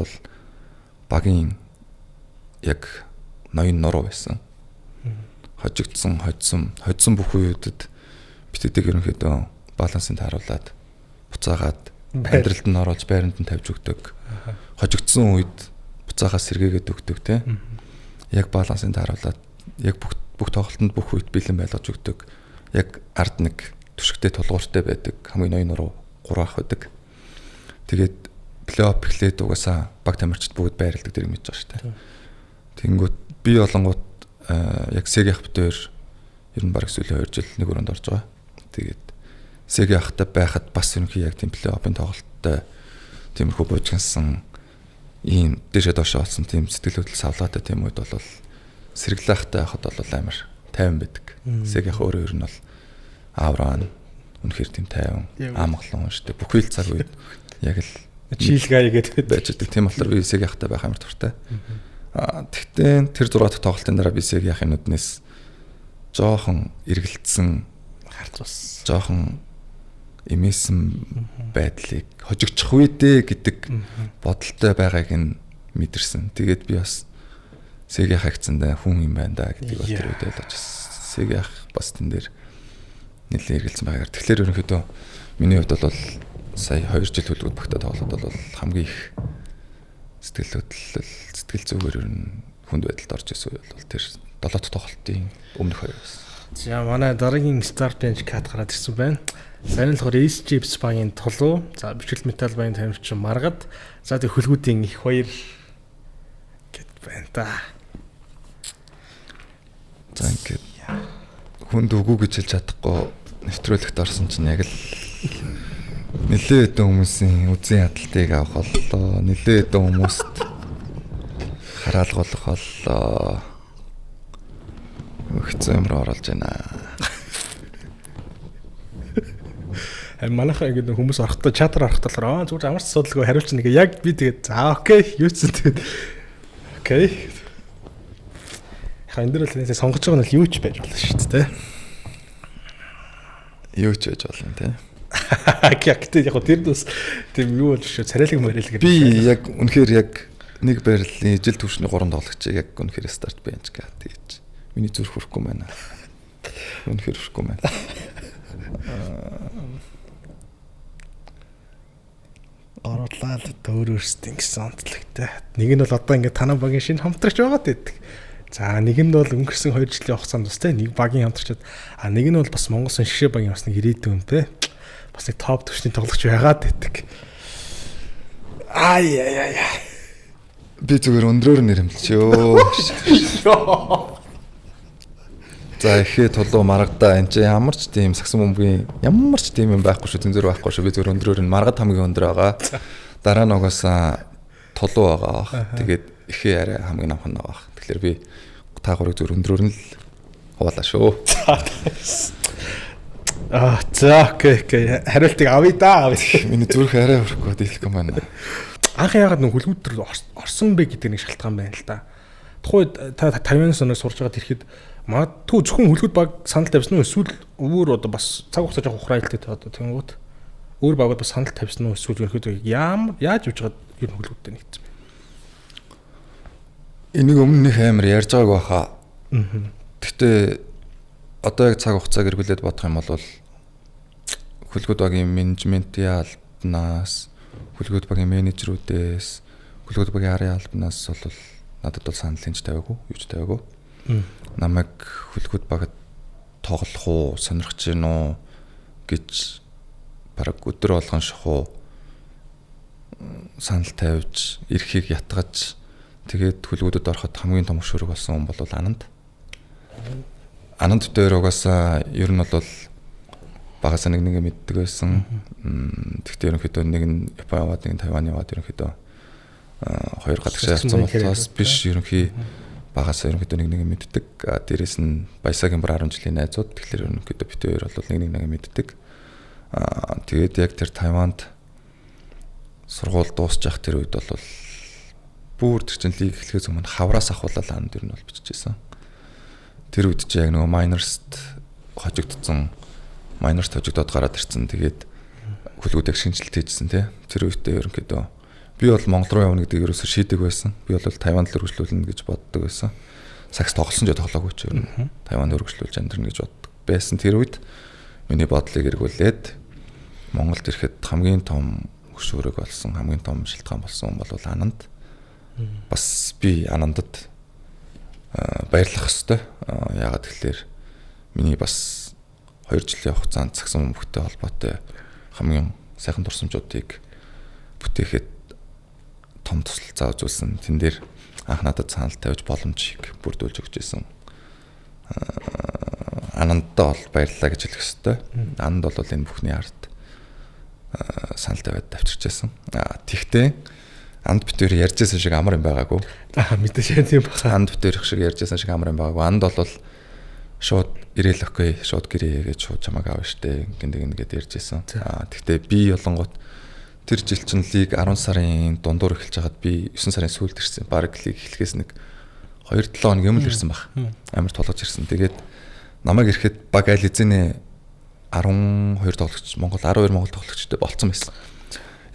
багийн яг ноён нуруу байсан. Хожигдсон, хоцсон бүх үеүүдэд битэдэг ерөнхийдөө балансын тааруулаад буцаагаад амьдралд нь оруулж байранд нь тавьж өгдөг. Хожигдсон үед буцаагаа сэргээгээд өгдөг те. Яг балансын тааруулаад яг бүх тоглолтод бүх үед бэлэн байлгаж өгдөг. Яг ард нэг түшигтэй тулгууртай байдаг. Хамгийн ноён нуруу 3 ах байдаг. Тэгээд плей-офф эхлээд угаасаа баг тамирчид бүгд байрладаг тэрийг мэдж байгаа шүү дээ. Тэнгүүт би болонгууд яг Сэг ах битээр ер нь баг сүүлийн 2 жил нэг өрөөнд орж байгаа. Тэгээд Сеги ахтай байхад бас ерөнхий яг тийм плей-оффын тоглолттой тиймэрхүү бужигнсан ийм дээшээ доошоо болсон тийм сэтгэл хөдлөл савлаатай тийм үед бол сэргэлээхтэй байхад бол амар тайван байдаг. Сеги ах өөрөө ер нь бол авраа үнэхээр тийм тайван амгалан шүү дээ. Бүхий л цаг үед яг л
chill guy гэдэг
байж байгаа. Тийм болохоор би Сеги ахтай байх амар дуртай. Тэгтээ тэр 6 дахь тоглолтын дараа би Сеги ахын нүднээс жоохон эргэлдсэн
харц бас
жоохон эмээсэн байдлыг хожигдчих үе дээ гэдэг бодолтой байгааг нь мэдэрсэн. Тэгээд би бас Сеги хагцсандаа хүн юм байна да гэдгийг бол тэр үед ойлгож Сеги ах бас тэн дээр нэлээд эргэлзсэн байгаагаар. Тэгэхээр ерөнхийдөө миний хувьд бол сая 2 жил хөлгүүд багтаа тоглоход бол хамгийн их сэтгэл хөдлөл, сэтгэл зүгээр ер нь хүнд байдалд орж ирсэн үе бол тэр 7 дахь тоглолтын өмнөх хоёр байсан.
За манай дараагийн Star Bench Cut гараад ирсэн байна. За энэ болохоор SG багийн Тулуу, за Бичил Метал багийн тамирчин Маргад, за тэг хөлгүүдийн их хоёр гэд байна та.
За ингээд хүнд үгүй гэж хэлж чадахгүй нэвтрүүлэгт орсон чинь яг л нэлээд хэдэн хүмүүсийн үзэн ядалтыг авах боллоо. Нэлээд хэдэн хүмүүст хараалгуулах боллоо. Өгцөн юм руу оруулж байна.
Харин манайхаа ингээд хүмүүс орохдоо чатар орохдоо болохоор зүгээр ямар ч асуудалгүй хариулчихна гэ. Яг би тэгээд за окей юу ч тэгээд окей. Яг энэ дэр бол нэг сонгож байгаа нь бол юу ч байж болно шүү дээ.
Юу ч байж болно тий.
Яг гэдэг яг тэр бас тийм юу бол шүү царайлаг морилэг.
Би яг үнэхээр яг нэг байрлалын жил төвшний 3 тоглогчийг яг үнэхээр старт бенч гэ тэгэж. Миний зүрх хүрхгүй байна. Үнэхээр хүрхгүй байна.
Оруулаад өөр өөрсдөө ингэсэн онцлогтой. Нэг нь бол одоо ингээд танаа багийн шинэ хамтрагч байгаа гэдэг. За нэг нь бол өнгөрсөн 2 жилийн хугацаанд бас те нэг багийн хамтрагчд, а нэг нь бол бас Монгол Сын шишээ багийн бас нэг ирээдүйн те бас нэг топ түвшний тоглогч байгаад байдаг. Ай яй яй.
Би зүгээр өндрөөр нэрэмлчихөө. За ихээ Тулуу Маргадаа энэ чинь ямар ч тийм сагсан бөмбөгийн ямар ч тийм юм байхгүй шүү, зөнзөр байхгүй шүү. Би зүгээр өндрөөр нь Маргад хамгийн өндөр байгаа. Дараа нь угаасаа Тулуу байгаа бах. Тэгээд ихээ арай хамгийн намхан байгаа бах. Тэгэхээр би та гурыг зүгээр өндрөөр нь л хуваалаа шүү.
За окей окей. Хариултыг авъя да.
Миний зүрх арай өрөхгүй дийлэх юм байна.
Анх яагаад нүг хөлгүүд төр орсон бэ гэдэг нэг шалтгаан байна л да. Тухайд та 59 оноос сурж байгаа тэрхэд магадгүй зөвхөн хөлгүүд баг санал тавьсан уу эсвэл өөр одоо бас цаг хугацаа жоох ухраайлтай одоо тэнгуут өөр багууд бас санал тавьсан уу эсвэл ерөнхийдөө ямар яаж явж байгаад ер нь хөлгүүдтэй нэгдсэн бэ?
Энийг өмнө них амар ярьж байгааг байхаа. Гэхдээ одоо яг цаг хугацааг эргүүлээд бодох юм бол хөлгүүд багийн менежментийн албанаас, хөлгүүд багийн менежерүүдээс, хөлгүүд багийн арын албанаас бол надад бол санал хинж тавиагүй, юу ч тавиагүй. Намайг хөлгүүд багт тоглох уу, сонирхож гин үү гэж бараг өдөр болгон шахуу санал тавьж, эрхийг ятгаж тэгээд хөлгүүдэд ороход хамгийн том хөшүүрэг болсон хүн бол Ананд. Ананд дээр угаасаа ер нь бол багасаа нэг нэгэ мэддэг байсан. Тэгтээ ерөнхийдөө нэг нь Япон яваад, нэг нь Тайван яваад ерөнхийдөө хоёр гадагшаа явсан болохоос биш ерөнхий багасаа ерөнхийдөө нэг нэгэ мэддэг. Дээрээс нь Баясагийн бүр 10 жилийн найзууд. Тэгэхээр ерөнхийдөө бид хоёр бол нэг нэгэ мэддэг. Тэгээд яг тэр Тайванд сургууль дуусчих тэр үед бол бүр тэр чинь лиг эхлэхээс өмнө хавраас ахуулаад Ананд ер нь бол биччихсэн. Тэр үед чи яг нөгөө майнерст хожигдсон, майнерст хожигдоод гараад ирсэн. Тэгээд хөлгүүдийг шинжилт хийжсэн тий. Тэр үедээ ерөнхийдөө би бол Монгол руу явна гэдгийг ерөөсөө шийдэг байсан. Би бол Тайванд л өргөжлүүлнэ гэж боддог байсан. Сакс тоглосон ч тоглоогүй ч ер нь Тайванд өргөжлүүлж амьдрна гэж боддог байсан. Тэр үед миний бодлыг эргүүлээд Монголд ирэхэд хамгийн том хөшүүрэг болсон, хамгийн том шилтгаан болсон хүн бол Ананд. Бас би Анандад баярлах ёстой. Яагаад гэвэл миний бас 2 жилийн хугацаанд сагсан бөмбөгтэй холбоотой хамгийн сайхан дурсамжуудыг бүтээхэд том тусалцаа үзүүлсэн. Тэн дээр анх надад санал тавьж боломжийг бүрдүүлж өгч ирсэн. Анандаа бол баярлалаа гэж хэлэх ёстой. Ананд бол энэ бүхний ард санал тавиад авчирч байсан. Тэгтээ Анд битээр ярьжсэн шиг амар юм байгаагүй.
Аа мэдээж тийм баха.
Анд битээр шиг ярьжсэн шиг амар юм байгаагүй. Анд бол шууд ирээл окей, шууд гэрээ гэж шууд чамайг аав штэ. Гиндэг ингээд ярьжсэн. Тэгтээ би болонгот тэр жил чинь лиг 10 сарын дундуур эхэлж хагаад би 9 сарын сүүлд ирсэн. Бараг лиг эхлэхээс нэг 2-7 хоног юм л ирсэн баг. Амар тулгаж ирсэн. Тэгээд намайг ирэхэд баг аль эзэнэ 12 тоглогч Монгол 12 Монгол тоглогчтой болцсон байсан.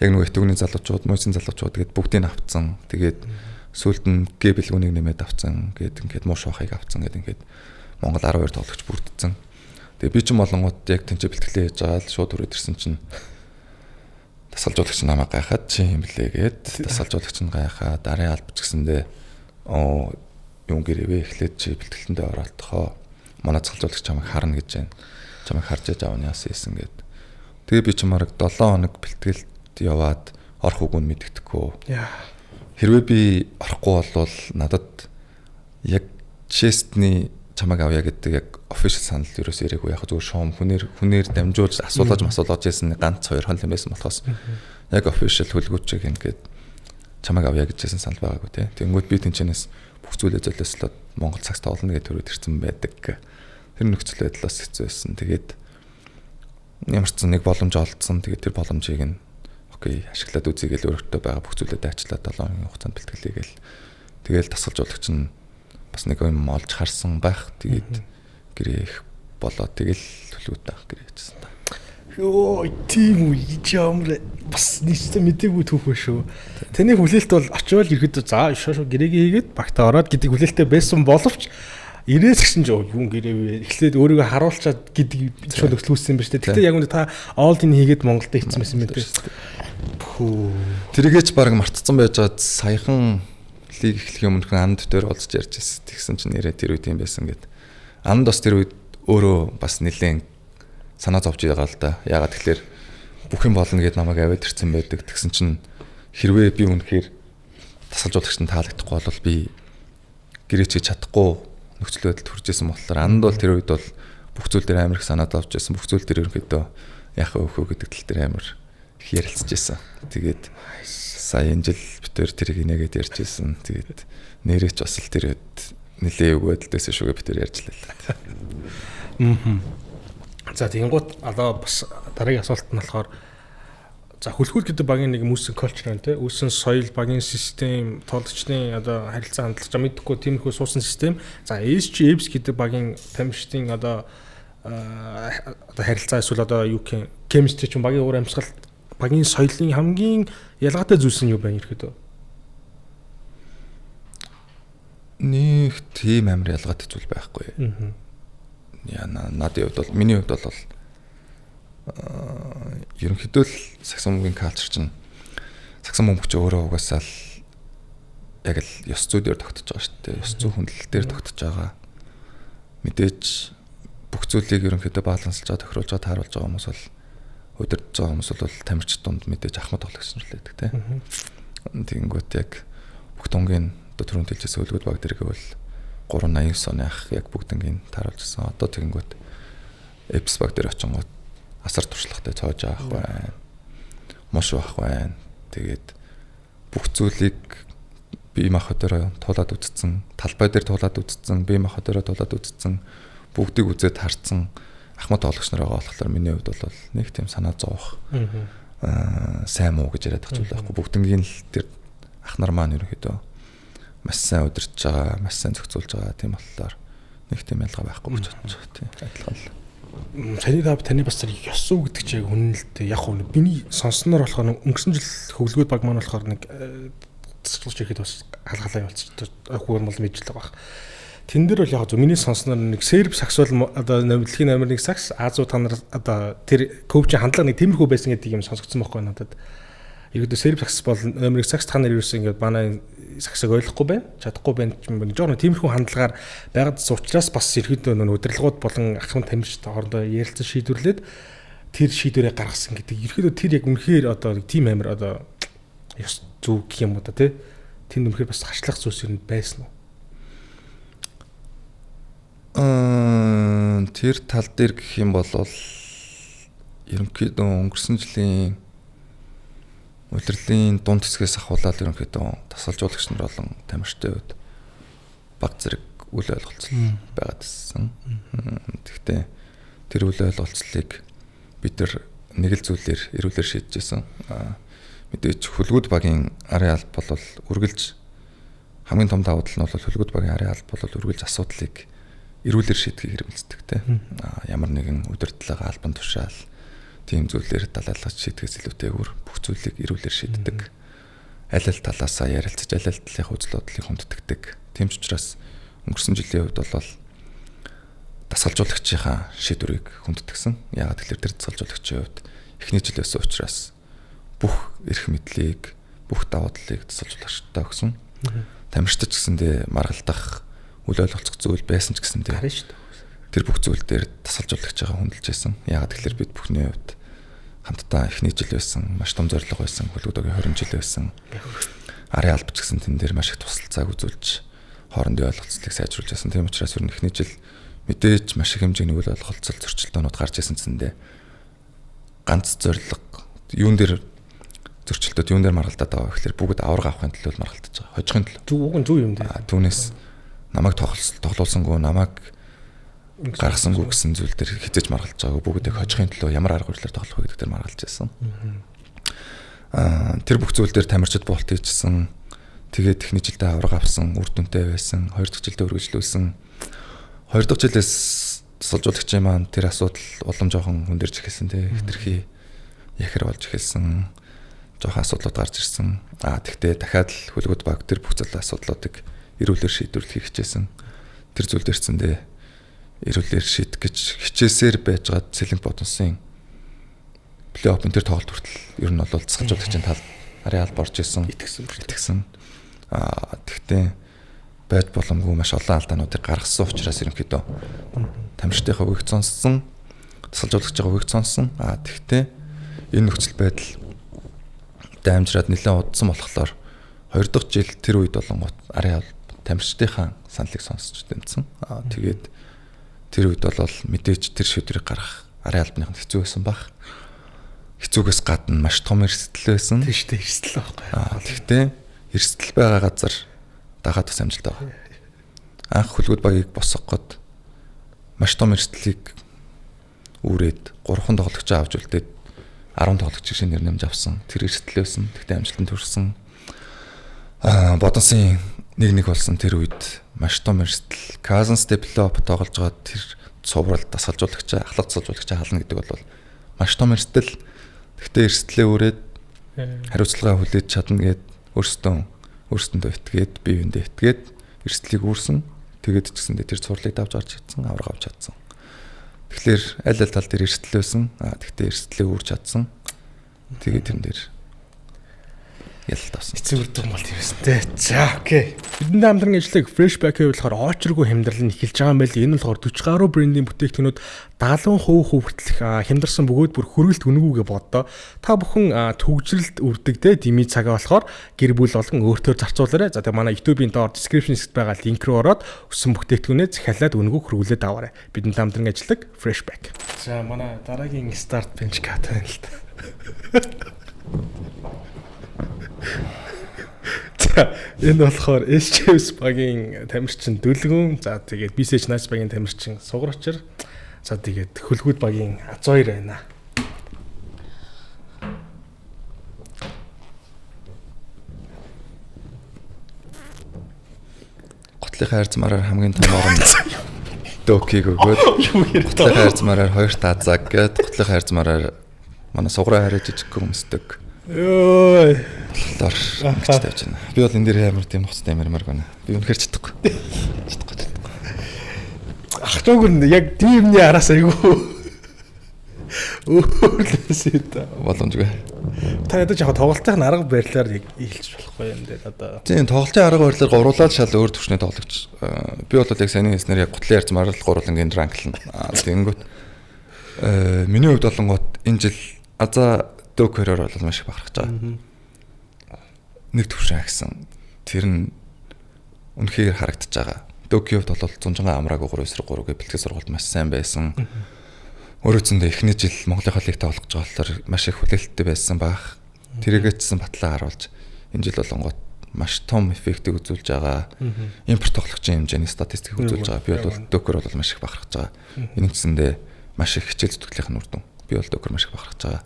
Яг нөгөө Этүгний залуучууд, Мойсын залуучууд тэгээд бүгдийг авцсан. Тэгээд сүүлд нь Г бэлгүүнийг нэмээд авцсан. Тэгээд ингээд муу шуухыг авцсан гэдэг ингээд Монгол 12 тоглогч бүрдсэн. Тэгээд би ч болонгууд яг тэнцээ бэлтгэлээ хийж байгаа л шууд хүрээд ирсэн чинь дасгалжуулагч намайг гайхаад чи юм блэ гээд дасгалжуулагч нь гайхаад арын албач гэсэндээ оо юун гэрээвэ эхлээд чи бэлтгэлтэндээ ороолтохоо. Манай дасгалжуулагч чамайг харна гэж байна. Чамайг харж яж аавны яасан хийсэн гээд. Тэгээ би ч мараг 7 хоног бэлтгэлд яваад орох үгүй нь мэддэхгүй. Хэрвээ би орохгүй болвол надад яг честний чамайг авъя гэдэг яг official санал ерөөс ирээгүй. Яг зүгээр шоум хүнээр дамжуулж асуулгаж масуулгаж байсан ганц хоёр хон юм байсан болохоос яг official хөлгүүчийг ингээд чамайг авъя гэж хэлсэн санал байгаагүй тий. Тэнгүүд би тэнчэнээс бүх зүйлээ золиослоод Монгол цагт тоглоно гэж төрөөд ирсэн байдаг. Тэр нөхцөл байдлаас хэцүү байсан. Тэгээд ямар ч нэг боломж олдсон. Тэгээд тэр боломжийг нь окей ашиглаад үзье гэж өөртөө байгаа бүх зүйлээ дайчлаад 7 хоногийн хугацаанд бэлтгэлээгээл тэгэл дасгалжуулагч нь бас нэг юм олж харсан байх. Тэгээд гэрээ их болоо тэгэл төлөвлөд авах гэрээ хийсэн та.
Йоо тийм үү чи ямар бас нийтдээ мдээгүй түүх ба шүү. Таны хүлээлт бол очивол ирэхэд за шоо гэрээгээ хийгээд багтаа ороод гэдэг хүлээлттэй байсан боловч ирээс гисэн ч юун гэрээ вэ? Эхлээд өөрийгөө харуулчаад гэдэг шууд нөхцөл үүссэн юм ба шүү дээ. Тэгтээ яг үнэ та all in хийгээд Монголд хийсэн байсан юм дээ.
Пүү. Тэрийгээч баг мартцсан байж байгаад саяхан лиг эхлэхийн өмнөх анд дээр олзж ярьж байсан. Тэгсэн чинь нэрээ тэр үед юм байсан гэд. Анд бас тэр үед өөрөө бас нэлээд санаа зовж байгаа л да. Яагаад тэгэхээр бүх юм болно гэд намайг аваад ирсэн байдаг. Тэгсэн чинь хэрвээ би үнэхээр тасалжуулагч нь таалагдахгүй бол би гэрээч хийж чадахгүй нөхцөл байдалд хүрч исэн болохоор анд бол тэр үед бол бүх зүйл дээр амар их санаа зовж байсан. Бүх зүйл дээр ерөнхийдөө яах вэ өхөө гэдэг тал дээр амар их ярилцж байсан. Тэгээд сая энэ жил битээр тэрийг инээгээд ярьж байсан. Тэгээд нэрээ ч бас л тэр үед нэлээ эвгүй байдалтай шүүгээ битээр ярьж лээ.
За тэгэнгუთ одоо бас дараагийн асуулт нь болохоор за хөлхүүл гэдэг багийн нэг үүссэн culture байна те. Үүссэн соёл, багийн систем, тоглогчдын одоо харилцаа хандлага мэдхгүй тиймэрхүү суусан систем. За SG Apps гэдэг багийн тамирчдын одоо одоо харилцаа эсвэл одоо юу гэх chemistry ч юм багийн уур амьсгал багийн соёлын хамгийн ялгаатай зүйлс нь юу байна ирэхэд вэ?
Нэг тийм амар ялгаатай зүйл байхгүй. Яа надын хувьд бол миний хувьд бол ерөнхийдөө л сагсан бөмбөгийн калчер чинь сагсан бөмбөг чи өөрөө угаасаа л яг л ёс зүй дээр тогтож байгаа шүү дээ. Ёс зүй хүндлэл дээр тогтож байгаа. Мэдээж бүх зүйлийг ерөнхийдөө баланслж байгаа, тохируулж байгаа, тааруулж байгаа хүмүүс бол удирдах байгаа хүмүүс бол тамирч дунд мэдээж ахмад тоглогч нар л байдаг тийм. Тэгэнгүүт яг бүх тунгийн одоо түрүүнд хэлжсэн өлгүүд баг дэрэг бол 389 оны ах яг бүгднгийн тааруулжсэн. Одоо тэгэнгүүт Эпс баг дээр очингууд асар туршлагатай цоож авах байна. Муш авах байна. Тэгээд бүх зүйлийг бие махбодороо туулаад үзсэн, талбай дээр туулаад үзсэн, бие махбодороо туулаад үзсэн, бүгдийг үзээд харцсан ахмад тоглогч нар байгаа болохоор миний хувьд бол нэг тийм санаа зовох сайн муу гэж яриад байх зүйл байхгүй. Бүгднгийн л тэр ах нар маань ерөнхийдөө маш сайн удирдах байгаа, маш сайн зохицуулж байгаа тийм болохоор нэг тийм ялгаа байхгүй гэж бодож байгаа тийм адилхан л.
Таны таны бас тэр ёс зүй гэдэг чинь яг үнэн л дээ. Яг нь миний сонсноор болохоор өнгөрсөн жил хөглөгөөд баг маань болохоор нэг цэцгэлж ирэхэд бас халгалаа явуулчих. Хүү бол мэдж л байгаа. Тэн дээр бол яг зөв миний сонсноор нэг серб сакс бол одоо дэлхийн номер 1 сакс Азуу та нар одоо тэр коучийн хандлага нэг тиймэрхүү байсан гэдэг юм сонсогдсон байхгүй надад. Ерөөдөө серб сакс бол номер 1 сакс та нар ерөөсөө ингээд манай саксыг ойлгохгүй байна, чадахгүй байна юм байна. Жохон тиймэрхүү хандлагаар байгаад учраас бас ерөөдөө нөө удирдлагууд болон ахмад тамирчид хоорондоо ярилцсан шийдвэрлээд тэр шийдвэрээ гаргасан гэдэг. Ерөөдөө тэр яг үнэхээр одоо тийм амар одоо ёс зүг гэх юм уу та тий. Тэнд үнэхээр бас хашлах зүйлс ер нь байсан уу?
Тэр тал дээр гэх юм бол ерөнхийдөө өнгөрсөн жилийн улирлын дунд хэсгээс ахуулаад ерөнхийдөө тасалжуулагч нар болон тамирчдын хувьд баг зэрэг үл ойлголцол байгаад ирсэн. Гэхдээ тэр үл ойлголцлыг бид нар нэг л зүйлээр эрүүлэр шийдэж байсан. Мэдээж хөлгүүд багийн арын алба бол үргэлж хамгийн том давуу тал нь бол хөлгүүд багийн арын алба бол үргэлж асуудлыг эрүүлэр шийдэхийг хэрэгэлцдэг те. Ямар нэгэн удирдлага, албан тушаал тийм зүйлээр далайлгаж шийдэхээс илүүтэйгээр бүх зүйлийг эрүүлэр шийддэг. Аль аль талаасаа ярилцаж, аль аль талынхаа үзэл бодлыг хүндэтгдэг. Тийм ч учраас өнгөрсөн жилийн хувьд бол дасгалжуулагчийнхаа шийдвэрийг хүндэтгэсэн. Яагаад гэвэл тэр дасгалжуулагчийн хувьд эхний жил байсан учраас бүх эрх мэдлийг, бүх давуу талыг дасгалжуулагчдаа өгсөн. Тамирчид ч гэсэндээ маргалдах, үл ойлголцох зүйл байсан ч гэсэндээ тэр бүх зүйл дээр дасгалжуулагчийнхаа хүндэлж байсан. Яагаад гэвэл бид бүхний хувьд хамтдаа эхний жил байсан, маш том зорилго байсан, хөлгөдөгийн 20 жил байсан. Арын алба ч гэсэн тэн дээр маш их тусалцааг үзүүлж хоорондын ойлголцлыг сайжруулж байсан. Тийм учраас ер нь эхний жил мэдээж маш их хэмжээний үл ойлголцол зөрчилдөөнүүд гарч ирсэн цэндээ ганц зорилго юун дээр зөрчилдөд юун дээр маргалдаад байгаа гэхээр бүгд аварга авахын төлөө маргалдаж байгаа. Хожихын төлөө.
Зүг уг нь зүг юм дээ.
Түүнээс намайг тоглуулсангүй, намайг гаргасангүй гэсэн зүйл дээр хизээж маргалж байгаагүй. Бүгд яг хожихын төлөө ямар арга барилаар тоглох вэ гэдэг дээр маргалж байсан. Тэр бүх зүйл дээр тамирчид болт хийжсэн. Тэгээд эхний жилдээ аварга авсан, үр дүнтэй байсан. Хоёр дахь жилдээ үргэлжлүүлсэн. Хоёр дахь жилээс тасалжуулагчийн маань тэр асуудал улам жоохон хүндэрч эхэлсэн тий. Хэтэрхий яхэр болж эхэлсэн. Жоохон асуудлууд гарч ирсэн. Тэгтээ дахиад л хөлгүүд баг тэр бүх зүйл асуудлуудыг эрүүлэр шийдвэрлэхийг хичээсэн. Тэр зүйл дээрцэндээ эрүүлэр шийдэх гэж хичээсээр байжгаад Сэлэнг Бодонсын плей-оффын тэр тоглолт хүртэл ер нь бол дасгалжуулагчийн тал арын алба орж исэн. Итгэсэн. Тэгтээ байж боломгүй маш олон алдаануудыг гаргасан учраас ерөнхийдөө тамирчдынхаа үгийг сонссон, дасгалжуулагчийн үгийг сонссон. Тэгтээ энэ нөхцөл байдал дамжраад нэлээд удсан болохоор хоёр дахь жил тэр үед болонгот арын тамирчдынхаа саналыг сонсч дэмжсэн. Тэгээд тэр үед бол мэдээж тэр шийдвэрийг гаргах арын албаныханд хэцүү байсан баг. Хэцүүгээс гадна маш том эрсдэл байсан.
Тийм шүү дээ, эрсдэл байхгүй.
Тэгтээ эрсдэл байгаа газар дагаад бас амжилт байгаа. Анх хөлгүүд багийг босгох гээд маш том эрсдлийг үүрээд 3 тоглогч авч үлдээд 10 тоглогчийг шинээр нэмж авсан. Тэр эрсдэл байсан. Тэгтээ амжилтанд хүрсэн. Бодонсын 1-1 болсон тэр үед маш том эрсдэл. Cousins Develop тоглож байгаа тэр цуврал дасгалжуулагчаа, ахлах дасгалжуулагчаа хална гэдэг бол маш том эрсдэл. Тэгтээ эрсдлээ үүрээд хариуцлагаа хүлээж чадна гэд өөрсдөндөө итгээд, бие биендээ итгээд эрсдлийг үүрсэн. Тэгээд ч гэсэндээ тэр цувралыг давж гарч чадсан, аварга авч чадсан. Тэгэхээр аль аль тал дээр эрсдэл байсан. Тэгтээ эрсдлээ үүрч чадсан. Тэгээд тэрэн дээр ялалт авсан.
Эцэг үр дүн бол тийм байсан те. За окей. Бидний хамтран ажиллаг Freshback-ийн болохоор очиргүй хямдрал нь эхэлж байгаа юм байл. Энэ нь болохоор 40 гаруй брендийн бүтээгдэхүүнүүд 70% хүртэлх хямдарсан бөгөөд бүр хөргөлт үнэгүйгээ боддоо. Та бүхэн төгжрэлт үрдэг те дими цагаа болохоор гэр бүл болон өөртөө зарцуулаарай. За тэгээ манай YouTube-ийн доор description хэсэгт байгаа линк рүү ороод өссөн бүтээгдэхүүнээ захиалаад үнэгүй хөргүүлээд аваарай. Бидний хамтран ажиллаг Freshback. За манай дараагийн start bench cut байна л та. За энэ болохоор SJS багийн тамирчин Дүлгүн, за тэгээд BCH Nice багийн тамирчин Сугарочр, за тэгээд Хөлгүүд багийн Азоёр байна.
Готлын хайрцмаараар хамгийн том орон Докиг өгөөд готлын хайрцмаараар хоёр таазаг гээд готлын хайрцмаараар манай сугараа хараа жижиг өмсдөг.
Йой.
Болохоор ингэж тавьж байна. Би бол энэ дээр амар тийм хуцтай юмармаар байна. Би үнэхээр чадахгүй. Чадахгүй.
Ах чог нь яг тиймний араас айгүй. Өөрлөөсөө та.
Боломжгүй.
Та ядаж яг тоглолтын арга барилаар яг хэлж болохгүй юм дээр одоо.
Тийм, тоглолтын арга барилаар гуруулаад шал өөр төвшний тоглогч. Би бол яг саяны хэлснээр яг гутлын ярьцмаар л гуруулангийн ранклна. Тэгэнгүүт миний хувьд болонгот энэ жил азаа Докероор бол маш их бахархаж байгаа. Нэг төвшин агсан. Тэр нь үнэхээр харагдаж байгаа. Дөкийн хувьд бол зунжингаа амраагүй 3-3 гэ бэлтгэл сургалт маш сайн байсан. Өөрөө зөндөө эхний жил Монголын лиг тоглох гэж байгаа болохоор маш их хүлээлттэй байсан баах. Тэрийгээчсэн батлаа харуулж энэ жил болонгот маш том эффектийг үзүүлж байгаа. Импорт тоглогчийн хэмжээний статистикийг үзүүлж байгаа. Би бол Дөкөр бол маш их бахархаж байгаа. Энэ үндсэндээ маш их хичээл зүтгэлийнх нь үр дүн. Би бол Дөкөр маш их бахархаж байгаа.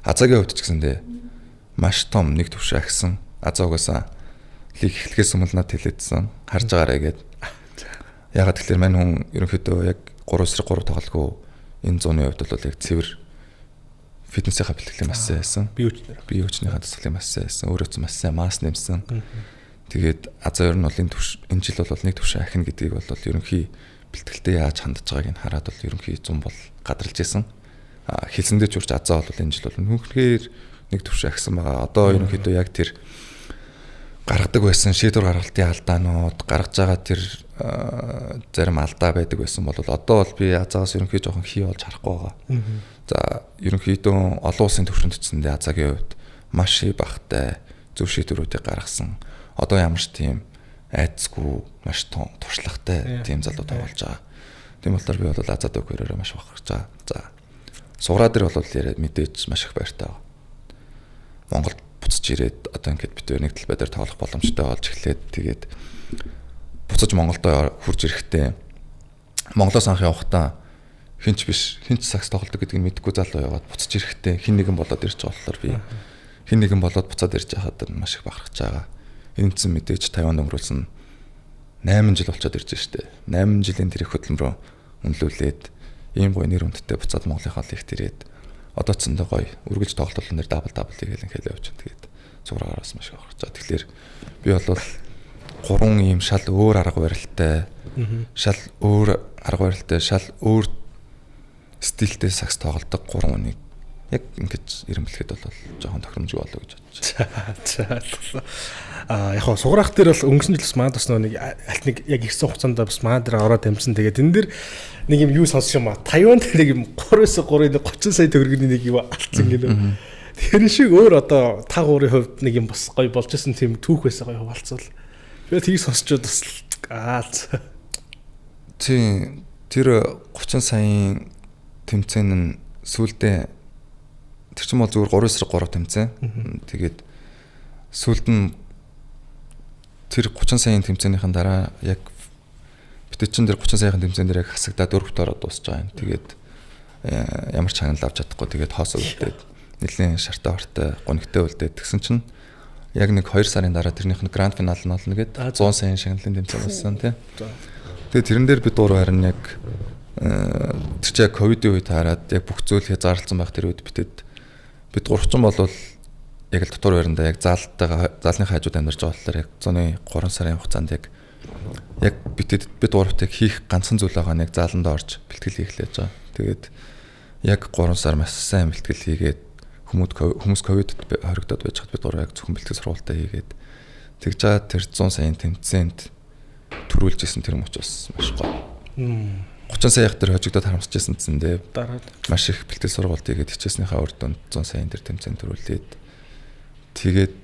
Азагийн хувьд ч гэсэндээ маш том нэг төвшин ахисан. Азаа угаасаа лиг эхлэхээс өмнө над хэлээдсэн. Харж байгаарэ гээд. Ягаад тэгэхээр мань хүн ерөнхийдөө яг 3-3 тоглолгүй энэ зууны хувьд бол яг цэвэр фитнесийнхаа бэлтгэлийн маш сайн байсан. Бие хүчнийхээ дасгалын маш сайн байсан. Өөрөө ч маш сайн масс нэмсэн. Тэгээд Азаа ер нь бол энэ жил бол нэг төвшин ахина гэдгийг бол ерөнхий бэлтгэлдээ яаж хандж байгааг нь хараад бол ерөнхий зун бол гадарлаж исэн. Хэлсэндээ ч үрч Азаа бол энэ жил бол үнэхээр нэг төвшин ахисан байгаа. Одоо ерөнхийдөө яг тэр гаргадаг байсан шийдвэр гаргалтын алдаанууд, гаргаж байгаа тэр зарим алдаа байдаг байсан бол одоо бол би Азаагаас ерөнхий жоохон хий болж харахгүй байгаа. За ерөнхийдөө олон улсын төвшөнд төцсөндөө Азаагийн хувьд маш хий багтай зөв шийдвэрүүдийг гаргасан. Одоо ямар ч тийм айцгүй маш том туршлагатай тийм залуу тоглож байгаа. Тийм болохоор би бол Азаа Дөкөрөөрөө маш бахархаж байгаа. За суграа дээр бол яриад мэдээж маш их баяртай байгаа. Монголд буцаж ирээд одоо ингээд бид нэг талбай дээр тоглох боломжтой болж эхлээд тэгээд буцаж Монголд хурж ирэхдээ Монголоос анх явахдаа хинч биш хинч сакс тоглодог гэдгийг мэдэхгүй залуу яваад буцаж ирэхдээ хин нэгэн болоод ирж байгаа болохоор би хин нэгэн болоод буцаад ирж байхад маш их бахархаж байгаа. Энэ чинь мэдээж Тайванд өнгөрүүлсэн 8 жил болчоод ирж штэ. 8 жилийн тэр их хөдөлмөрөө үнэлүүлээд ийм гоё нэр хүндтэй буцаад Монголынхаа лигт ирээд одоо ч зөндөө гоё үргэлж тоглолтын дээр дабл дабл хийгээл ингээл явж байна. Тэгээд зураагаараас маш их авах. За тэгэхээр би бол гурван ийм шал өөр арга барилтай, шал өөр арга барилтай, шал өөр стилтэй сакс тоглодог гурван хүнийг яг ингэж ирэмблэхэд бол жоохон тохиромжгүй болоо гэж бодож
байна. За. Яг хоо суграах дээр бол өнгөрсөн жил бас маад бас нэг аль нэг яг ирсэн хугацаанд бас маа дээр ороод дамжсан. Тэгээд энэ дэр нэг юм юу сонсох юм а. Тайван дээр нэг юм 3-9 3-ын 30 сая төгрөгийн нэг юм алдсан гинэ. Тэр шиг өөр одоо та гурийн хувьд нэг юм бас гоё болж исэн тийм түүх байсан гоё хуваалцвал. Би тийг сонсчод бас аа.
Тийм тэр 30 саяын тэмцээн нь сүүлдээ тэр чинь бол зүгээр 3-3 тэмцээн. Тэгээд сүүлд нь тэр 30 саяын тэмцээнийхэн дараа яг бид чинь тэр 30 саяын тэмцээн дээр яг хасагдаад дөрөвт ороод дуусч байгаа юм. Тэгээд ямар ч ханал авч чадахгүй тэгээд хоосоо үлдээд нэлийн шартай хортой гонигтай үлдээд тэгсэн чинь яг нэг 2 сарын дараа тэрнийх нь гранд финал нь болно гэд 100 саяын шагналын тэмцээн болсон тий. Тэгээд тэрэн дээр бид гурав харин яг тэр чинь яг ковидын үед хараад яг бүх зүйл хязгаарлалцсан байх тэр үед битэд бид гурвчин болвол яг л дотор байрандаа яг заалтайгаа заалны хажууд амьдарч байгаа болохоор яг зуны 3 сарын хугацаанд яг битэд бид гуравт яг хийх ганцхан зүйл байгаа нь яг зааланд орж бэлтгэл хийх л байж байгаа. Тэгээд яг 3 сар маш сайн бэлтгэл хийгээд хүмүүс ковидд хоригдоод байж хад бид гурав яг зөвхөн бэлтгэл сургуультаа хийгээд тэгж байгаа тэр 100 саяын тэмцээнд төрүүлж исэн тэр мөч бас маш гоё. 30 саях дээр хожигдоод харамсаж байсан гэсэндээ маш их бэлтгэл сургуульд хийгээд хичээснийхаа үр дүнд 100 саяын тэр тэмцээн төрүүлээд тэгээд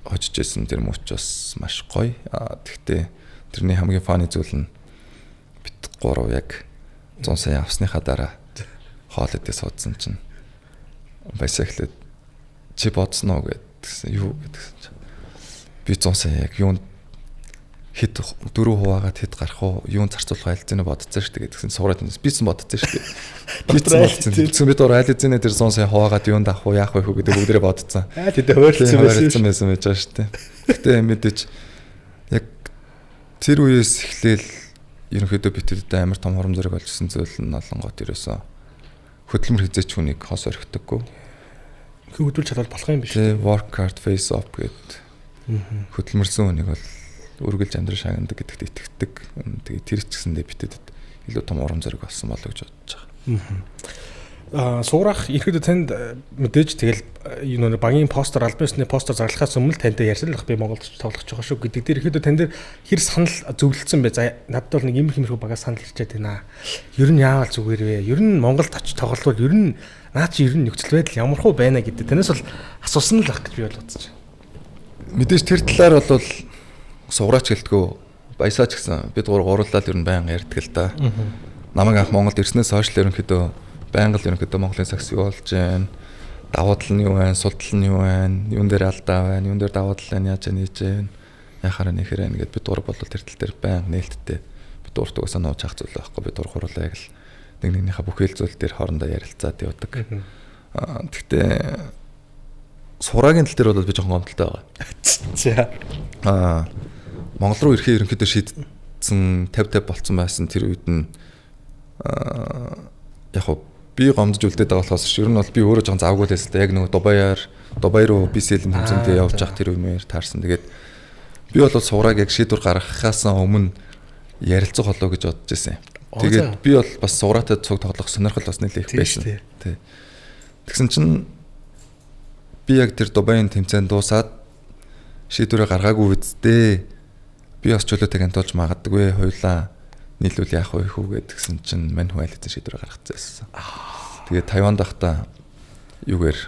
хожиж исэн тэр мөч бас маш гоё. Тэгтээ тэрний хамгийн фаны зүйл нь бид гурав яг 100 сая авсныхаа дараа хоол идээ суудсан чинь баясаа эхлээд чи бодсон уу гэдгсэн юу гэдгсэн чинь би 100 сая яг юунд хэд дөрөв хуваагаад хэд гарах уу юун зарцуулах аль зэнэ бодцсон шүү дээ гэдгсэн сураад бийсэн бодцсон шүү дээ. Бийсэн бодцсон. Тэгсэн бид ор аль зэнэ тэр 100 сая хуваагаад юунд авах уу яах вэ хүү гэдэг бүгдээрээ бодцсон.
Аа тэдээ хуваарлцсан
байсан байж байгаа шүү дээ. Гэтэ мэдээж яг тэр үеэс эхлээл ерөнхийдөө битэд амар том хором зэрэг болж исэн зүйл нь олонгот ерөөсөө хөдөлмөр хизээч хүнийг хос орхидоггүй.
Хөдөлж чадвал болох юм биш.
Тэ work hard face up гэд хөдөлмөрсөн хүнийг бол үргэлж амьдрал шагнадаг гэдэгт итгэдэг. Тэгээ тэр ч гэсэндээ битэд илүү том урам зориг болсон болоо гэж бодож
байгаа. Суурах ерөөдөө танд мэдээж тэгэл юу нэг багийн постэр албан ёсны постэр зарлахаас өмнө тантай ярьсан л би Монголд тоглох байгаа шүү гэдэг дээр ерөөдөө тань дээр хэр санал зөвлөлдсөн бэ? За надад бол нэг иймэрхүү багаас санал ирчээд байна. Ер нь яавал зүгээр вэ? Ер нь Монголд очиж тоглолвол ер нь наа чи ер нь нөхцөл байдал ямархуу байна гэдэг танаас бол асуусан л байх гэж би бол бодож байна.
Мэдээж тэр талаар бол суграач гэлтгүү Баясаа ч гэсэн бид гурлаа л ер нь байнга ярьдаг л да. Намайг анх Монголд ирснээс хойш л ерөнхийдөө байнга л ерөнхийдөө Монголын сагс юу болж байна, давуу тал нь юу байна, сул тал нь юу байна, юун дээр алдаа байна, юун дээр давуу тал байна, яаж нээж байна, яхаараа нэхэр байна гэд бид гурав бол тэр тал дээр байнга нээлттэй. Бид гуравт угаасаа нууж хах зүйл байхгүй. Бид гурав гурлаа яг л нэг нэгнийхээ бүхэл зүйл дээр хоорондоо ярилцаад явдаг. Гэхдээ сураагийн тал дээр бол би жоохон гомдолтой байгаа.
За.
Монгол руу ирэхээ ерөнхийдөө шийдсэн 50-50 болцсон байсан тэр үед нь яг хөө би гомдож үлдээд байгаа болохоос ер нь бол би өөрөө жоохон завгүй л байсан л да. Яг нөгөө Дубай руу BCL-ийн тэмцээндээ явж явах тэр үеэр таарсан. Тэгээд би бол сураг яг шийдвэр гаргахаас өмнө ярилцах болоо гэж бодож байсан. Тэгээд би бол бас сураатай цуг тоглох сонирхол бас нэлээд их байсан. Тий. Тэгсэн чинь би яг тэр Дубайн тэмцээн дуусаад шийдвэрээ гаргаагүй үсттэй. Би бас чөлөөтэйг антуулж магадгүй хоёлаа нийлүүл яах вэ хүү гэдгсэн чинь мань хүн аль хэзээ шийдвэр гаргацсан байсан. Тэгээд Тайванд байхдаа юугээр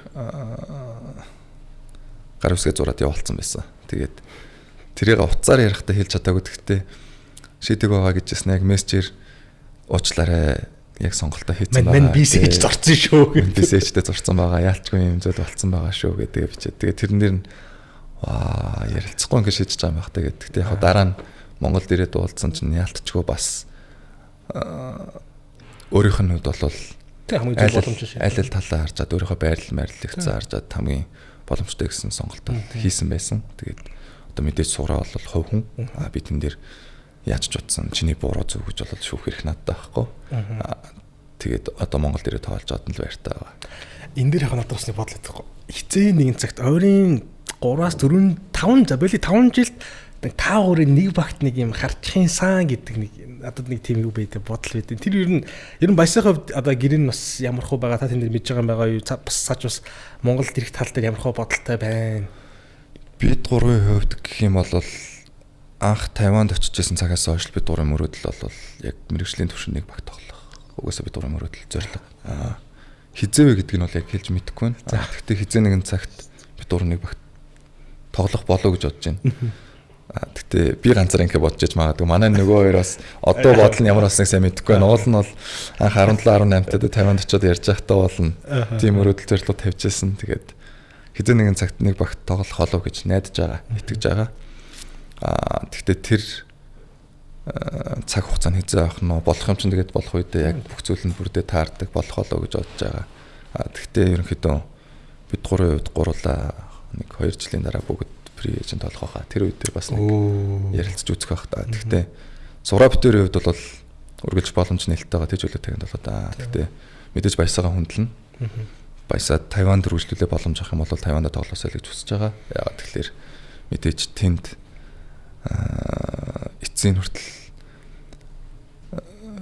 гар үсгээ зураад явуулсан байсан. Тэгээд тэрийг утсаар ярихдаа хэлж чадаагүй. Гэхдээ шийдэг байгаа гэж хэлсэн яг мессежээр уучлаарай яг сонголтоо хийсэн
байгаа. Мань BCH зурцсан шүү
гэдэг. BCH-тэй зурцсан байгаа. Яалчгүй юм зүйл болцсон байгаа шүү гэдэг бичээд. Тэгээд тэрэн дээр нь ваа ярилцахгүй ингэ шийдэж байгаа юм байх та гэдэг. Гэхдээ яг дараа нь Монголд ирээд уулзсан чинь яалтчгүй бас өөрийнх нь хувьд бол
тэг хамгийн зөв боломж шээ.
Аль аль талаа харж чад өөрийнхөө байрлал майрлыг харж чад хамгийн боломжтой гэсэн сонголтоо хийсэн байсан. Тэгээд одоо мэдээж сураа бол хувь хүн. Би тэн дээр яаж ч утсан чиний буруу зөв гэж бол шүүх хэрэг надад байхгүй. Тэгээд одоо Монгол дээрээ тоолж одон л баяртай байгаа.
Энэ дээр яг надад бас нэг бодол өгдөг. Хизээ нэгэн цагт ойрын 3-аас 4 5 за боли 5 жилд та гурын нэг багт нэг юм харчихын сан гэдэг нэг надад нэг тийм юу байдаг бодол байдаг. Тэр ер нь баясаахын хувьд одоо гэр нь бас ямар хуу байгаа та тэнд мэдж байгаа юм байгаа юу? Бас саж бас Монголд ирэх тал дээр ямар хуу бодолтой байна?
Бид гурвын хувьд гэх юм бол анх Тайванд очиж исэн цагаас хойш бид гурвын мөрөөдөл бол яг мэрэгжлийн түвшинд нэг багт тоглох. Угаасаа бид гурвын мөрөөдөл зорилго. Хизээ вэ гэдгийг нь бол яг хэлж мэдэхгүй байна. Гэхдээ хизээ нэгэн цагт бид гурвын нэг багт тоглох болоо гэж бодож байна. Гэтэ би ганцаар ингэ бодож иж магадгүй. Манай нөгөө хоёр бас одоо бодол нь ямар болсныг сайн мэдэхгүй байна. Уул нь бол анх 17 18 тад Тайванд очиод ярьж байхдаа болно. Тийм мөрөөдөл зорилго тавьж байсан. Тэгээд хэзээ нэгэн цагт нэг багт тоглох болов гэж найдаж байгаа, итгэж байгаа. Тэгтээ тэр цаг хугацаанд хэзээ авах нь болох юм чинь тэгээд болох үедээ яг бүх зүйл нь бүрдээ таардаг болох болов гэж бодож байгаа. Тэгтээ ерөнхийдөө бид гурвын хувьд гурлаа нэг 2 жилийн дараа бүгд free agent болох байхаа. Тэр үед тэр бас нэг ярилцж үзэх байх та. Тэгтээ сураа битүүрийн хувьд бол үргэлж боломж нээлттэй байгаа. Тэр зүйлээ таринд болоо да. Тэгтээ мэдээж баясаага хүндлэн. Баясаа Тайванд үргэлжлүүлээ боломж авах юм бол Тайванд тоглосоо л гэж хүсэж байгаа. Яагаад тэгэхээр мэдээж тэнд эцсийн хүртэл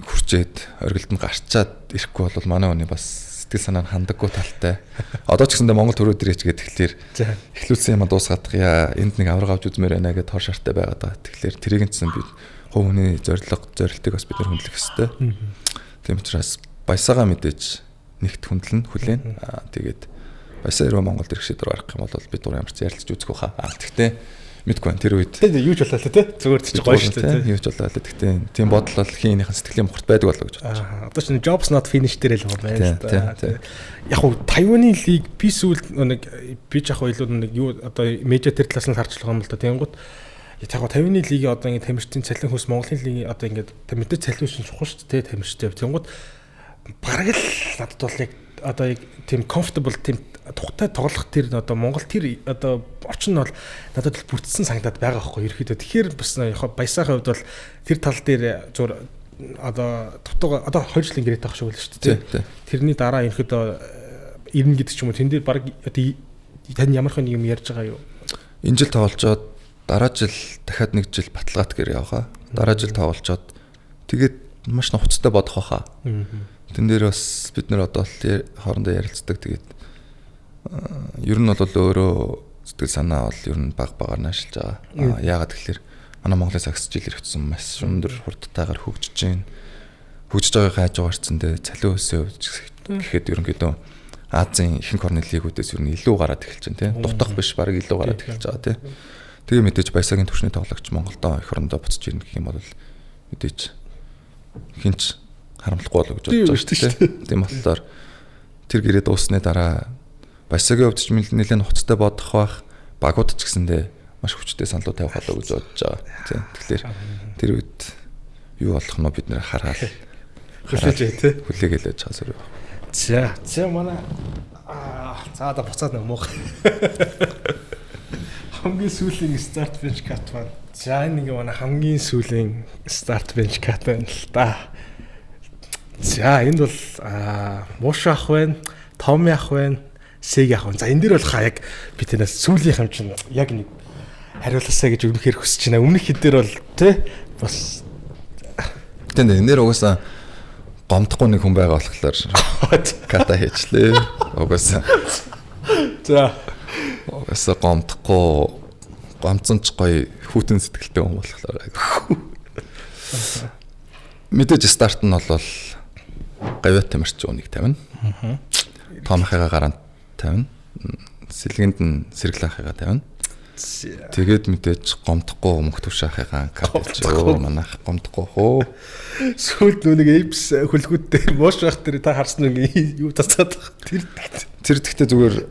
хүрчээд оргилд нь гарчаад ирэхгүй бол манай хүний бас сэтгэл санаа нь хандаггүй талтай. Одоо ч гэсэндээ Монгол төрөө дээрээ ч гээд тэгэхээр эхлүүлсэн юм дуусгадах яа. Энд нэг авраг авч үзмээр байна гэдээ тор шартай байгаад байгаа. Тэгэхээр тэрийг нь ч гэсэн би хувь хүний зорилго, зорилтыг бас бид нар хүндлэх ёстой. Тийм учраас баясаага мэдээж нэгт хүндлэн хүлээн. Тэгээд баясаа ирвэ Монголд ирэх шийдвэр гаргах юм бол бид дур ямар ч ярилцж үзэх байхаа. Тэгтээ мэдгүй байна тэр үед.
Тэгээд юу ч болоо л те. Зүгээр ч гоё шүү дээ.
Юу ч болоо л. Тэгтээ тийм бодол бол хийнийхэн сэтгэлийн мухарт байдаг болоо гэж бодож
байна. Одоо ч jobs not finished дээр л байгаа юм байна л да. Яг уу Тайваны лиг би сүүл нэг би ч яг илүү нэг юу одоо медиа тэр талаас нь харж байгаа юм л да. Тэнгуут яг гоо Тайваны лигийн одоо ингэ тамирчдын цалин хөлс Монголын лигийн одоо ингэ мэдээ цалин хөлс чухал шүү дээ тамирчтай. Тэнгуут бараг л надад бол яг одоо яг тийм comfortable тийм тухтай тоглох тэр одоо Монгол тэр одоо орчин нь бол надад л бүрдсэн санагдаад байгаа байхгүй ерөөхдөө. Тэгэхээр бас баясаахын хувьд бол тэр тал дээр зур одоо дутуу одоо 2 жилийн гэрээтэй байх шиг байл шүү дээ. Тэрний дараа ерөөхдөө ирнэ гэдэг ч юм уу тэн дээр баг одоо тань ямар их нэг юм ярьж байгаа юу?
Энэ жил тоглолцоод дараа жил дахиад нэг жил баталгаат гэр явах. Дараа жил тоглолцоод тэгээд маш нухацтай бодох байхаа. Тэн дээр бас бид нар одоо хоорондоо ярилцдаг. Тэгээд ер нь бол өөрөө сэтгэл санаа бол ер нь баг багаар наашилж байгаа. Яагаад гэвэл манай Монголын сагс жил ирэх тусам маш өндөр хурдтайгаар хөгжиж байна. Хөгжиж байгааг хайж байгаа дээр цалин өсөө гэхэд ерөнхийдөө Азийн ихэнх орны лигүүдээс ер нь илүү гараад эхэлж байна тийм. Дутах биш баг илүү гараад эхэлж байгаа тийм. Тэгээ мэдээж Баясагийн төвшний тоглогч Монголдо эх орондоо буцаж ирнэ гэх юм бол мэдээж хинч харамлахгүй болоо гэж бодож байгаа шүү дээ. Тийм болохоор тэр гэрээ дууссаны дараа Баясагийн хувьд ч нэлээд нухацтай бодох байх, багууд ч гэсэндээ маш хүчтэй саналуу тавих болоо гэж бодож байгаа. Тийм. Тэгэхээр тэр үед юу болох нь бид нэр хараад
хүлээж бай тээ.
Хүлээгээл байж байгаа зүрх.
За, за манай за да буцаад нэг муух. Хамгийн сүүлийн start bench cut байна. За энэ нэг манай хамгийн сүүлийн start bench cut байна л да. За энд бол мууш ах байна, Том ах байна, Сэг ах байна. За энэ дэр бол ха яг би танаас сүүлийн юм чинь яг нэг хариулаасаа гэж үнэхээр хүсэж байна. Өмнөх хэд дээр бол тий бас
тийм энэ нэр угаасаа гомдохгүй нэг хүн байгаа болохоор ката хийчлээ. Угаасаа.
За
угаасаа гомдохгүй гомцсон ч гоё хүүтэн сэтгэлтэй хүн болохоор. Мэдээж старт нь бол гавьяа тамирч үнийг тавина. Томхыгаа гарант тавина. Сэлгэнд нь сэргэлахыгаа тавина. Тэгээд мэдээж гомдохгүй мөнх төвшаахыгаа кат өө манайх гомдохгүй хөө.
Сүүлд нөө нэг эйпс хөлгүүд дээр мууш байх дээр та харсан нэг юу цацаад тэр
тэр тэгтээ зүгээр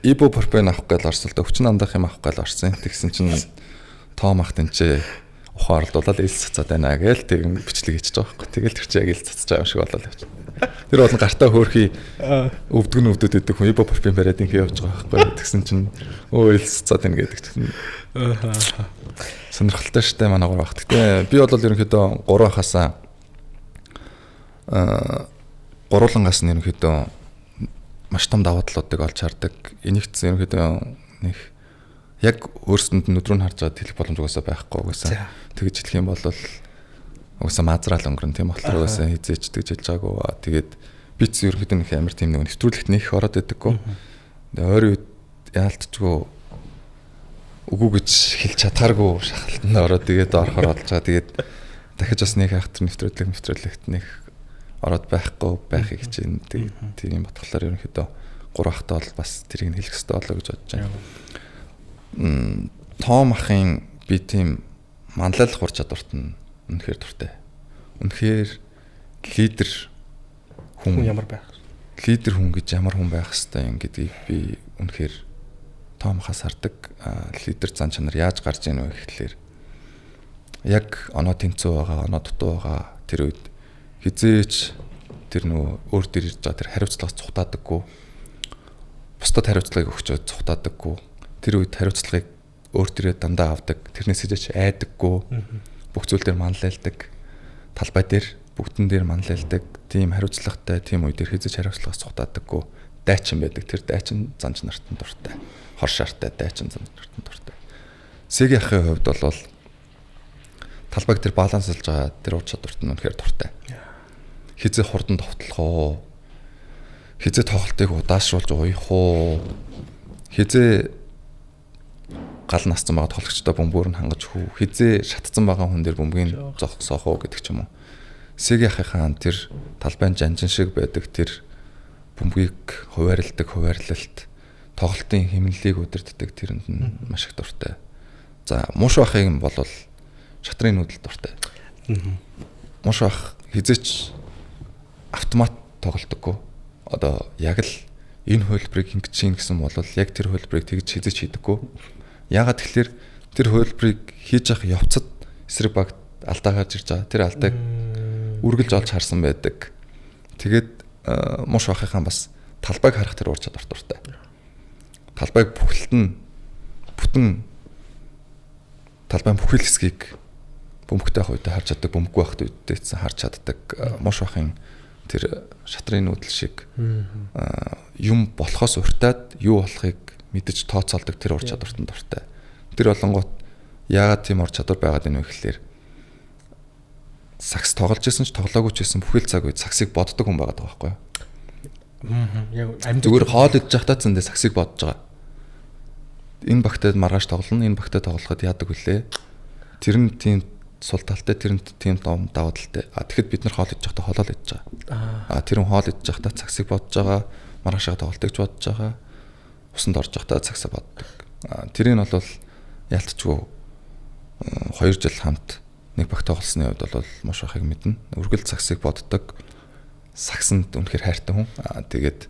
ибупропен авах гэж орсон л да. Өвчин андах юм авах гэж орсон. Тэгсэн чинь тоом ах тэнцээ ухаан оролдуулаад ил цацаад байна гээл тэгэн бичлэг хийчихэж байгаа байхгүй. Тэгэл тэр чи яг ил цацж байгаа юм шиг болоод явчих. Тэр болон гартаа хөөрхий өвдгөн өвдөд идэг хүн ибупропен бариад ингэ явж байгаа байхгүй. Тэгсэн чинь өө ил цацаад байна гэдэг чинь. Сонирхолтой штэ манай гурав ах. Гэтэ би бол ерөнхийдөө гурав ахаасаа гурвуулангаас нь ерөнхийдөө маш том давуу талуудыг олж хардаг. Энийг ч ерөнхийдөө нэг яг өөрсдөнд нь өдрөө нь харж байгаад хэлэх боломж угаасаа байхгүй угаасаа. Тэгж хэлэх юм бол угаасаа маазраал өнгөрөн тийм болохоор угаасаа хизээч тэгж хэлж байгаагүй. Тэгээд би ч ерөнхийдөө нэг амар тийм нэг нэвтрүүлэгт нэг их ороод байдаггүй. Тэгээд ойрын үед яалтчгүй үгүй гэж хэлж чадхааргүй шахалтанд ороод тэгээд орохоор болж байгаа. Тэгээд дахиж бас нэг хайхтар нэвтрүүлэгт нэг ороод байхгүй байхыг хичээнэ. Тэгээд тийм бодглохлоор ерөнхийдөө гурав ахтай бол бас тэрийг нь хэлэх хэрэгтэй болоо гэж бодож байна. Том ахын би тийм манлайлах ур чадварт нь үнэхээр дуртай. Үнэхээр лидер хүн
ямар байх?
Лидер хүн гэж ямар хүн байх хэвтэй юм гэдгийг би үнэхээр том ахаас хардаг. Лидер зан чанар яаж гарч ийн вэ гэхлээр яг оноо тэнцүү байгаа, оноо дутуу байгаа тэр үед хизээч тэр нөгөө өөр дээр ирж байгаа тэр хариуцлагаас цухтаадаггүй. Бусдад хариуцлагыг өгчөөд цухтаадаггүй. Тэр үед хариуцлагыг өөр дээрээ дандаа авдаг. Тэрнээс хизээч айдаггүй. Бүх зүйл дээр манлайлдаг. Талбай дээр бүгдэн дээр манлайлдаг. Тийм хариуцлагатай, тийм үе дээр хизээч хариуцлагаас цухтаадаггүй. Дайчин байдаг. Тэр дайчин зан чанарт нь дуртай. Хор шартай дайчин зан чанарт нь дуртай. Сэгийн ахын хувьд бол талбайг тэр баланслж байгаа тэр ур чадварт нь үнэхээр дуртай. Хизээ хурдан товтлох уу? Хизээ тоглолтыг удаашруулж уях уу? Хизээ гал насцсан байгаа тоглогчдоо бөмбөр нь хангаж хүү? Хизээ шатцсан байгаа хүн дээр бөмбөгийг зогсоох уу гэдэг ч юм уу. Сэгийн ахынхаа тэр талбайн жанжин шиг байдаг тэр бөмбөгийг хуваарлдаг хуваарлалт, тоглолтын хэмнэлийг удирддаг тэрэнд нь маш их дуртай. За мууш ахыг бол шатрын нүүдэл дуртай. Мууш ах хизээч автомат тоглолтоггүй. Одоо яг л энэ хувилбарыг ингэж хийн гэсэн бол яг тэр хувилбарыг тэгж хизээч хийдэггүй. Яагаад тэгэхээр тэр хувилбарыг хийж явах явцад эсрэг багт алдаа гарч ирж байгаа. Тэр алдааг үргэлж олж харсан байдаг. Тэгээд мууш ахынхаа бас талбайг харах тэр ур чадвар дуртай. Талбайг бүхэлд нь бүтэн талбайн бүхэл хэсгийг бөмбөгтэй байх үедээ харж чаддаг, бөмбөггүй байх үедээ харж чаддаг. Мууш ахын тэр шатрын нүүдэл шиг юм болохоос уртаад юу болохыг мэдэж тооцоолдог тэр ур чадварт нь дуртай. Тэр болонгууд яагаад тийм ур чадвар байгаад байна вэ гэхлээр сакс тоглож исэн ч тоглоогүй ч байсан бүхэл цаг үед саксыг боддог хүн байгаад байгаа байхгүй юу?
Яг амьд
зүгээр хоол идэж байхдаа зэндээ саксыг бодож байгаа. Энэ багтад маргааш тоглоно, энэ багтад тоглоход яадаг вүлээ? Тэр нь тийм сул талтай, тэр нь тийм давуу талтай. А тэгэхэд бид нар хоол идэж байхдаа хоолоо л идэж байгаа. А тэр хүн хоол идэж байхдаа цагсыг бодож байгаа, маргаашаа тоглолтыг ч бодож байгаа, усанд орж байхдаа цагсаа боддог. А тэрийг нь бол Ялтчгүй 2 жил хамт нэг баг тоглосны хувьд бол муш ахыг мэднэ. Үргэлж сагсыг боддог. Сагсанд үнэхээр хайртай хүн. Аа тэгээд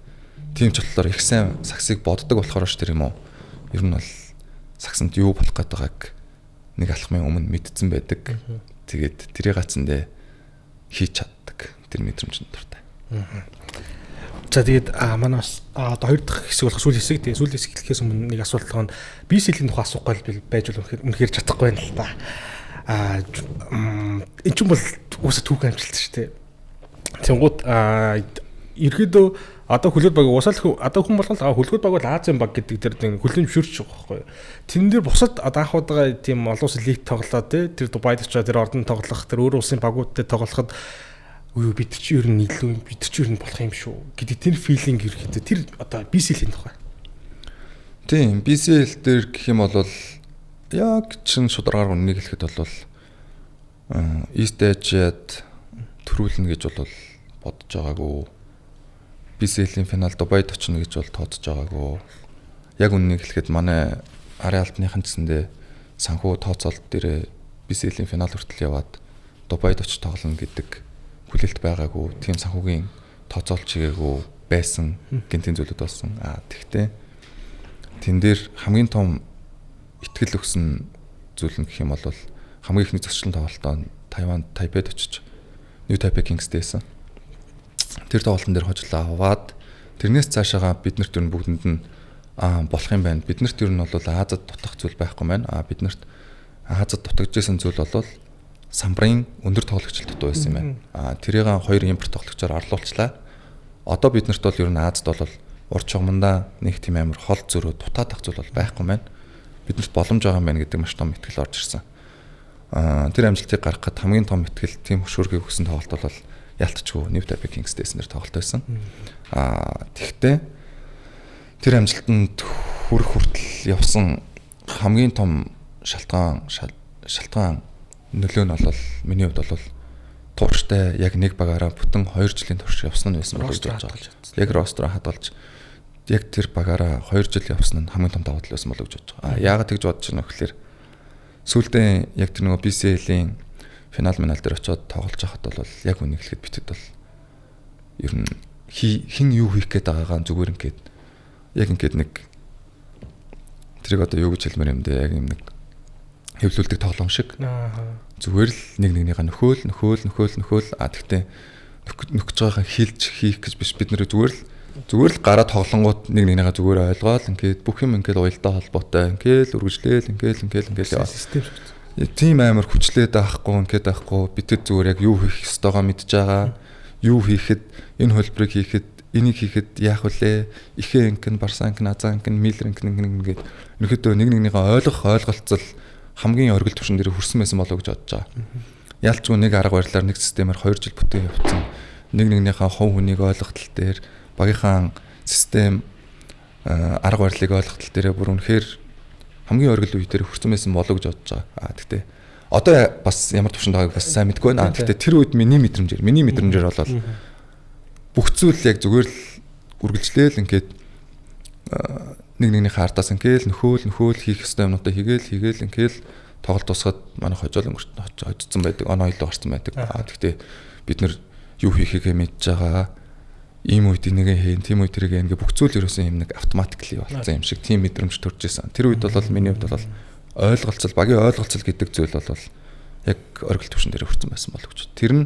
тийм ч болохоор их сайн сагсыг боддог болохоор ш тэр юм уу. Ер нь бол сагсанд юу болох гээд байгааг нэг алхмын өмнө мэдсэн байдаг. Тэгээд тэрийг гацсандээ хийж чаддаг. Тэр мэдрэмж нь дуртай.
За тэгээд манай бас одоо хоёр дахь хэсэг болох сүүл хэсэг. Тэгээд сүүл хэсэг хэлэхээс өмнө нэг асуулт байгаа нь BCL-ийн тухай асуухгүй байж бол үнэхээр чадахгүй байна л та. Энэ чинь бол уусаа түүх амжилт шүү дээ. Тэнгуут ерөөдөө одоо хөлөөр баг уусаал одоо хүн болгол хөлгөөд баг бол Азийн баг гэдэг тэр нэг хөлөм зөвшөөрч байгаа байхгүй юу. Тэн дээр бусад одоо анх удаага тийм олон улсын лиг тоглоо тий тэр Дубайд очоод тэр ордон тоглох тэр өөр улсын багуудтай тоглоход үгүй бид чи ер нь илүү юм бид чи ер нь болох юм шүү гэдэг тэр филинг ерөөхдөө тэр одоо BCL-ийн тухай.
Тийм BCL дээр гэх юм бол яг чин шударгаар үннийг хэлэхэд бол East Asia-д төрүүлнэ гэж бол бодож байгаагүй. BCL-ийн финал Дубайд очино гэж бол тооцож байгаагүй. Яг үннийг хэлэхэд манай арын албаныхан гэсэндээ санхүү тооцоолт дээрээ BCL-ийн финал хүртэл яваад Дубайд очиж тоглоно гэдэг хүлээлт байгаагүй. Тийм санхүүгийн тооцоолт чигээгүй байсан гэнтийн зүйлүүд болсон. Тэгтээ тэн дээр хамгийн том итгэл өгсөн зүйл нь гэх юм бол хамгийн ихний зөрчлөн тоглолтоо Тайван Тайпед очиж New Taipei Kings дээсэн. Тэр тоглолтын дээр хожлоо аваад тэрнээс цаашаага бид нарт ер нь бүгдэнд нь болох юм байна. Бид нарт ер нь бол Азад дутах зүйл байхгүй байна. Бид нарт Азад дутагдчихсан зүйл бол самбарын өндөр тоглогч дутуу байсан юм байна. Тэрийг хоёр импорт тоглогчоор орлуулчлаа. Одоо бид нарт бол ер нь Азад бол урд чугмандаа нэг тийм амар хол зөрөө дутаад ах зүйл бол байхгүй байна. Биднэрт боломж байгаа юм байна гэдэг маш том итгэл орж ирсэн. Тэр амжилтыг гаргахад хамгийн том итгэл тийм хөшүүргийг өгсөн тоглолт бол ялтчгүй New Taipei Kings дээсэн дэр тоглолт байсан. Тэгтээ тэр амжилтанд хүрэх хүртэл явсан хамгийн том шалтгаан нөлөө нь бол миний хувьд бол тууштай яг нэг багаараа бүтэн 2 жилийн турш явсан нь байсан болов гэж бодож байгаа. Яг ростроо хадгалж яг тэр багаараа 2 жил явсан нь хамгийн том давуу тал байсан болов гэж бодож байгаа. Яагаад тэгж бодож байна вэ гэхээр сүүлдээ яг тэр нөгөө BCL-ийн финал минал дээр очиод тоглож байхад бол яг үнийг хэлэхэд битэд бол ер нь хин юу хийх гээд байгаагаа зүгээр ингээд яг ингээд нэг тэрийг одоо юу гэж хэлмээр юм бэ? Яг юм нэг хэвлүүлдэг тоглоом шиг. Зүгээр л нэг нэгнийгаа нөхөөл тэгтээ нөхөж байгаагаа хилж хийх гэж биш бид нэр зүгээр л гараа тоглонгууд нэг нэгнийгаа зүгээр ойлгоол ингээд бүх юм ингээд уялдаа холбоотой ингээд үргэлжлээл ингээд яваа.
Систем шүү дээ.
Тийм амар хүчлээд байхгүй ингээд байхгүй бид зүгээр яг юу хийх ёстойгоо мэдж байгаа. Юу хийхэд энэ хөлбөрийг хийхэд энийг хийхэд яах вүлээ? Ихээ инкэн, барсан инкэн, азаа инкэн, миллер инкэн ингээд ерөнхийдөө нэг нэгнийгаа ойлгох ойлголцол хамгийн оргил түвшин дээр хүрсэн байсан болов уу гэж бодож байгаа. Ялчгүй нэг арга барилаар нэг системээр 2 жил бүтэн явцсан. Нэг нэгнийхээ хувь хүнийг ойлгох тал дээр багийнхаа систем арга барилыг ойлгох тал дээр бүр үнэхээр хамгийн оргил үе дээр хүрсэн байсан болов уу гэж бодож байгаа. Тэгтээ одоо бас ямар түвшинд байгааг бас сайн мэдэхгүй байна. Тэгтээ тэр үед миний мэдрэмжээр бол бүх зүйл яг зүгээр л үргэлжлээл ингээд нэг нэгнийхээ ардаас ингээл нөхөөл хийх ёстой юмнуудаа хийгээл ингээл тоглолт тусахад манай хожоол өнгөрт хожигдсон байдаг, оноо илүү гарсан байдаг. Тэгтээ бид нэр юу хийхээ мэдж байгаа. Ийм үед энийгээ хийн, тийм үед тэрийг ингээ бүх зүйл ерөөсөн юм нэг автоматикли болцсон юм шиг тийм мэдрэмж төрж исэн. Тэр үед бол миний хувьд бол ойлголцол, багийн ойлголцол гэдэг зүйл бол яг оргил түвшин дээр хүрсэн байсан болов гэж. Тэр нь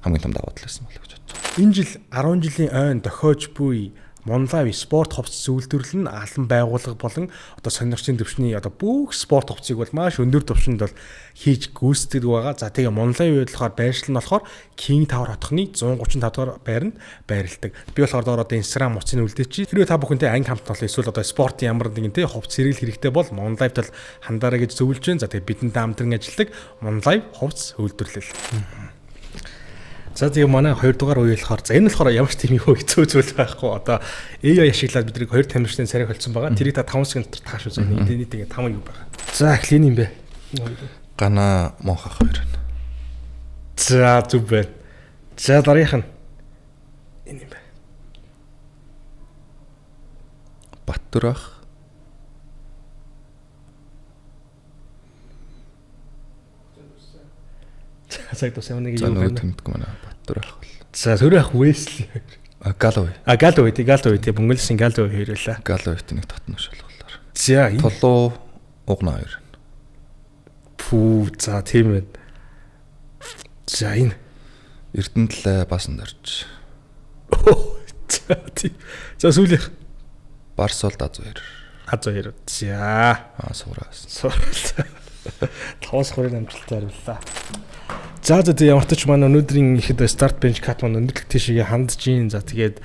хамгийн том давуу тал байсан болов гэж бодож байна.
Энэ жил 10 жилийн ойн дохиож буй Monlive спорт хувцас үйлдвэрлэл нь алан байгууллага болон одоо сонирхчийн төвшний одоо бүх спорт хувцсыг бол маш өндөр түвшинд бол хийж гүйцэтгэдэг байгаа. За тэгээ Monlive болохоор байршил нь болохоор King Tower хотхны 135 дугаар байранд байрладаг. Би болохоор доор одоо Instagram утсыг үлдээчих. Хэрвээ та бүхэнтэй анги хамт олон эсвэл одоо спортын ямар нэгэн тэ хувцас хэрэгэл хэрэгтэй бол Monlive тал хандаарай гэж зөвлөж байна. За тэгээ бидэнтэй хамтран ажилладаг Monlive хувцас үйлдвэрлэл. За тэгээ манай 2 дугаар үе болохоор за энэ болохоор ямар ч тийм юу хэцүү зүйл байхгүй. Одоо AI ашиглаад бид нэг 2 тамирчдын царайг холцсон байгаа. Тэрийг та 5 секунд дотор тааш үзье. Нийт ингээ 5 юу байгаа. За эхлэе юм бэ.
Гана монхох хоёр байна.
За зүг байна. За дараагийнх нь энэ юм бэ.
Баттүрах.
Цаг дуус ямар нэг юу
байна. Тэмдэг манай Баттур ах бол.
За сөрөө ах Wesley.
А Galloway.
А Galloway тий Galloway тий Монголын Galloway хоёр байлаа.
Galloway-т нэг татна шалгалаар.
За
Тулуу угна хоёр.
Пүү за тийм ээ. За энэ
Эрдэнэтлээ басан дорж.
За тий. За сүүлийнх.
Барсол аз хоёр.
Аз хоёр. За.
Аа суураас.
Суураас. 5 сухрын амжилттай хариуллаа. За за тий ямар ч манай өнөөдрийн ихэд start bench cut маань өндөрлөх тийшээ хандж гин. За тэгээд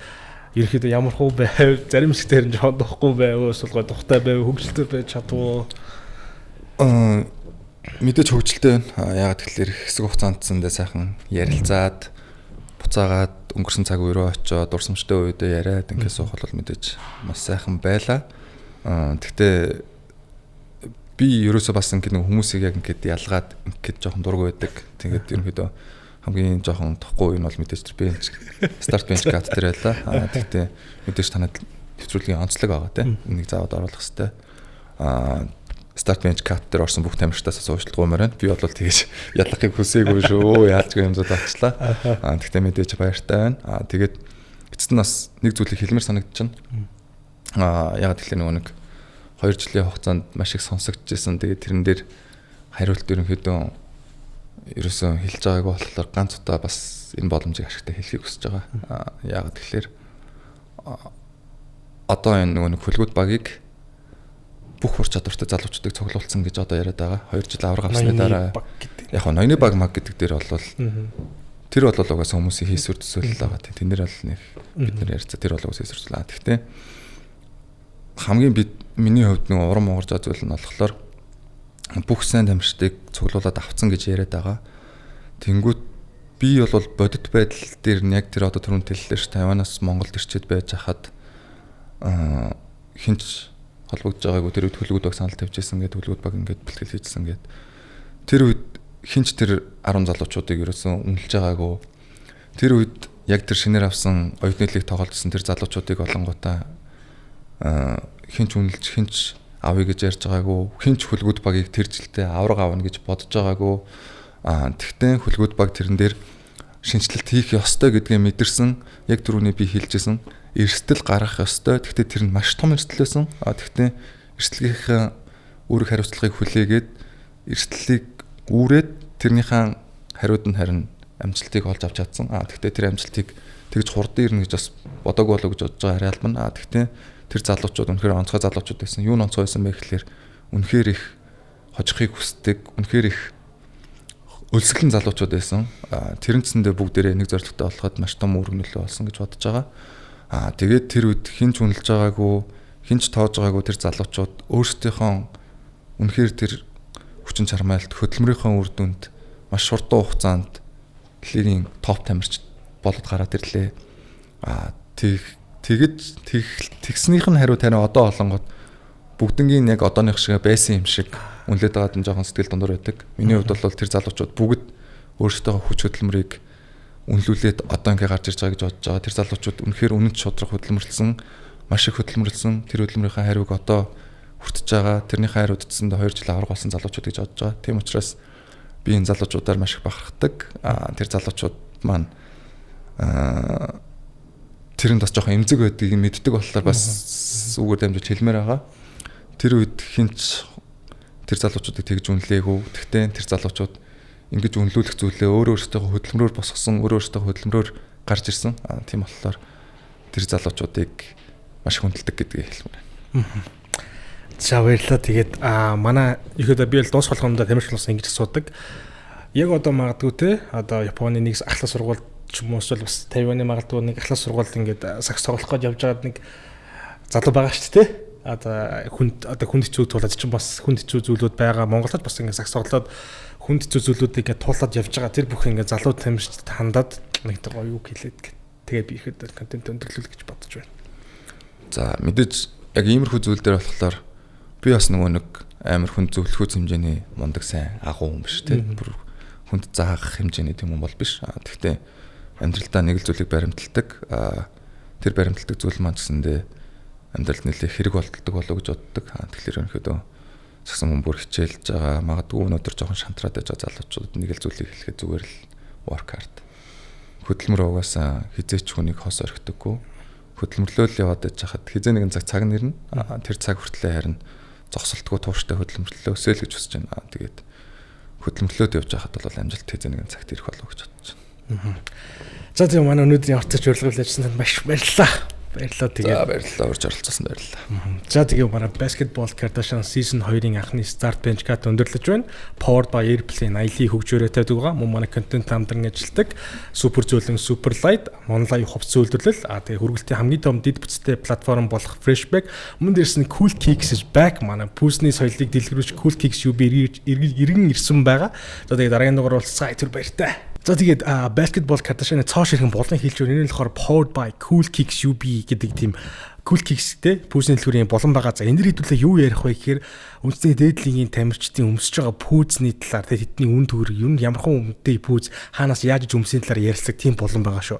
ерөнхийдөө ямар хуу байв, зарим хэсгээр нь жоон духгүй байв, эсвэл гой тухтай байв, хөгжилтэй байж чадвуу.
Мэдээж хөгжилтэй байна. Яагаад гэвэл хэсэг хугацаанд зэндээ сайхан ярилцаад буцаагаад өнгөрсөн цаг үе рүү очиод дурсамжтай үедээ яриад ингээд суух бол мэдээж маш сайхан байлаа. Тэгтээ би ерөөсөө бас ингээд нэг хүмүүсийг яг ингээд ялгаад ингээд жоохон дург байдаг. Тэгээд ерөнхийдөө хамгийн жоохон тухгүй юм бол мэдээж тэр bench start bench cut дээр байлаа. Тэгтээ мэдээж танад нэвтрүүлгийн онцлог байгаа тийм. Энийг заавал оруулах хэрэгтэй. Start bench cut дээр орсон бүх тамирчдаас уучлалгуймаар байна. Би бол тэгэж ялахыг хүсээгүй шүү. Яалчгүй юм зүйл болчлаа. Тэгтээ мэдээж баяртай байна. Тэгээд эцэст нь бас нэг зүйлийг хэлмээр санагдчихна. Яагаад гэвэл нөгөө нэг 2 жилийн хугацаанд маш их сонсогдчихсэн. Тэгээд тэрэн дээр хариулт ерөнхийдөө ерөөсөө хэлж байгаагүй болохоор ганц удаа бас энэ боломжийг ашигтай хэлхийг хүсэж байгаа. Яагаад гэвэл одоо энэ нөгөө нэг хөлгүүд багийг бүх ур чадвартай залуучуудыг цуглуулсан гэж одоо яриад байгаа. 2 жил авраг авсны дараа яг нь ноёны баг маг гэдэг дээр бол тэр бол угаасаа хүмүүсийн хийсвэр төсөөлөл байгаа. Тэн дээр бол нэг бид нар ярьцаа тэр бол угаасаа хийсвэр төсөөлөл. Гэхдээ хамгийн бид миний хувьд нэг урам угарж байгаа зүйл нь болохоор бүх сайн тамирчдыг цуглуулад авцсан гэж яриад байгаа. Тэнгүүт би бол бодит байдал дээр нь яг тэр одоо түрүүн хэллээ ш Тайванаас Монголд ирчээд байж хахад хинч холбогдож байгаагүй тэр үед хөлгүүд баг санал тавьж исэн гэдэг хөлгүүд баг ингээд бэлтгэл хийжсэн гэдэг. Тэр үед хинч тэр 10 залуучуудыг ерөөсөн үнэлж байгаагүй. Тэр үед яг тэр шинээр авсан оюутны лиг тоглолцсон тэр залуучуудыг олонгуудаа хинч үнэлж хинч авъя гэж ярьж байгаагүй. Хинч хөлгүүд багийг тэр жилдээ авраг авна гэж бодож байгаагүй. Тэгтээ хөлгүүд баг тэрэн дээр шинэчлэлт хийх ёстой гэдгээ мэдэрсэн. Яг түрүүний би хэлжсэн. Эрсдэл гаргах ёстой. Тэгтээ тэр нь маш том эрсдэл байсан. Тэгтээ эрсдлийнхээ үүрэг хариуцлагыг хүлээгээд эрсдлийг үүрээд тэрнийхээ хариуд нь харин амжилтыг олж авч чадсан. Тэгтээ тэр амжилтыг тэгж хурдан ирнэ гэж бас бодоагүй болов гэж бодож байгаа харин албана. Тэгтээ тэр залуучууд үнэхээр онцгой залуучууд байсан. Юу нь онцгой байсан бэ гэхлээр үнэхээр их хожихыг хүсдэг, үнэхээр их өлсгөлэн залуучууд байсан. Тэрнцэндээ бүгдээрээ нэг зорилготой болоход маш том үүрэг нөлөө болсон гэж бодож байгаа. Тэгээд тэр үед хинч үнэлж байгаагүй, хинч тоож байгаагүй тэр залуучууд өөрсдийнхөө үнэхээр тэр хүчин чармайлт хөдөлмөрийнхөө үр дүнд маш хурдан хугацаанд лигийн топ тамирч болоод гараад ирлээ. Тэгэж тэгснийх нь хариу тань одоо олонгод бүгднгийн яг одооных шиг байсан юм шиг үнэлээд байгаад нь жоохон сэтгэл дундуур байдаг. Миний хувьд бол тэр залуучууд бүгд өөрсдийнхөө хүч хөдөлмөрийг үнэлүүлээд одоо ингээ гарч ирж байгаа гэж бодож байгаа. Тэр залуучууд үнэхээр үнэнч шудраг хөдөлмөрлсөн, маш их хөдөлмөрлсөн. Тэр хөдөлмөрийнхээ хариуг одоо хүртэж байгаа. Тэрнийхээ хариуд эцсэндээ 2 жил авраг болсон залуучууд гэж бодож байгаа. Тийм учраас би энэ залуучуудаар маш их бахархдаг. Тэр залуучууд маань тэрэнд бас жоохон эмзэг байдгийг мэддэг болохоор бас үгээр дамжуулж хэлмээр байгаа. Тэр үед хинч тэр залуучуудыг тэгж үнэлээгүй. Тэгтээ тэр залуучууд ингэж үнэлүүлэх зүйлээ өөрөө өөрсдийнхөө хөдөлмөрөөр босгосон, өөрөө өөрсдийнхөө хөдөлмөрөөр гарч ирсэн. Тийм болохоор тэр залуучуудыг маш хүндэлдэг гэдгийг хэлмээр байна.
За баярлалаа. Тэгээд манай ихэд би л дуусах болгоомдоо тамирчлуулсан ингэж асуудаг. Яг одоо магадгүй те одоо Японы нэг ахлах сургууль ч юм уу эсвэл бас Тайваны магадгүй нэг ахлах сургуульд ингээд сагс тоглох гэж явж байгаад нэг залуу байгаа шүү дээ. Одоо хүнд хэцүү туулаад чинь бас хүнд хэцүү зүйлүүд байгаа. Монголд бас ингээд сагс тоглоод хүнд хэцүү зүйлүүдийг ингээд туулаад явж байгаа. Тэр бүх ингээд залуу тамирчдад хандаад нэг гоё юу хэлээд тэгээд би ихэд контент өндөрлөл гэж бодож байна.
За мэдээж яг иймэрхүү зүйл дээр болохоор би бас нөгөө нэг амар хүнд зөвлөхүүц хэмжээний мундаг сайн агуу хүн биш те. Бүр хүнд заах хэмжээний тийм хүн бол биш. Тэгтээ амьдралдаа нэг л зүйлийг баримталдаг. Тэр баримталдаг зүйл маань гэсэндээ амьдралд нэлээ хэрэг болддог болов гэж боддог. Тэгэхээр ерөнхийдөө Гэсэн хүн бүр хичээлж байгаа. Магадгүй өнөөдөр жоохон шантраад байж байгаа залуучууд нэг л зүйлийг хэлэхэд зүгээр л work hard. Хөдөлмөр угаасаа хэзээ ч хүнийг хос орхидоггүй. Хөдөлмөрлөөл яваад байж хахад хэзээ нэгэн цаг нэрнэ. Тэр цаг хүртлээ харин зогсолтгүй тууштай хөдөлмөрлөө өсөөл гэж хүсэж байна. Тэгээд хөдөлмөрлөөд явж байхад бол амжилт хэзээ нэгэн цагт ирэх болов уу гэж бодож байна.
За, тийм, манай өнөөдрийн орцож урилга ажилласан танд маш баярлалаа. Баярлалаа, тэгээд.
За, баярлалаа, урьж оролцуулсанд баярлалаа.
За, тэгээ манай Basketball Kardashian Season 2-ын анхны Start Bench Cut өндөрлөж байна. Powered by Airplane аялын хөгжөөрөөтэй байгаа. Мөн манай контент хамтран ажилладаг Super зөөлөн Super Light, онлайн хувцас үйлдвэрлэл, тэгээ хүргэлтийн хамгийн том дэд бүтцтэй платформ болох Freshback, мөн дээрс нь Cool Kicks is back, манай пүүсний соёлыг дэлгэрүүлж Cool Kicks UB эргэн ирсэн байгаа. За, тэгээ дараагийн дугаар уулзцаа, түр баяртай. За, тэгээд Basketball Kardashian-ы цоо ширхэн булан хэлж байна. Энэ нь болохоор Powered by Cool Kicks UB гэдэг тийм Cool Kicks те пүүсний дэлгүүрийн булан байгаа. За, энэ дэр хэдүүлээ юу ярих вэ гэхээр үндэсний дээдлийн тамирчдын өмсөж байгаа пүүзний талаар, те, тэдний үн төгрөг, юу ямархан үнэтэй пүүз хаанаас яаж өмсөний талаар ярилцдаг тийм булан байгаа шүү.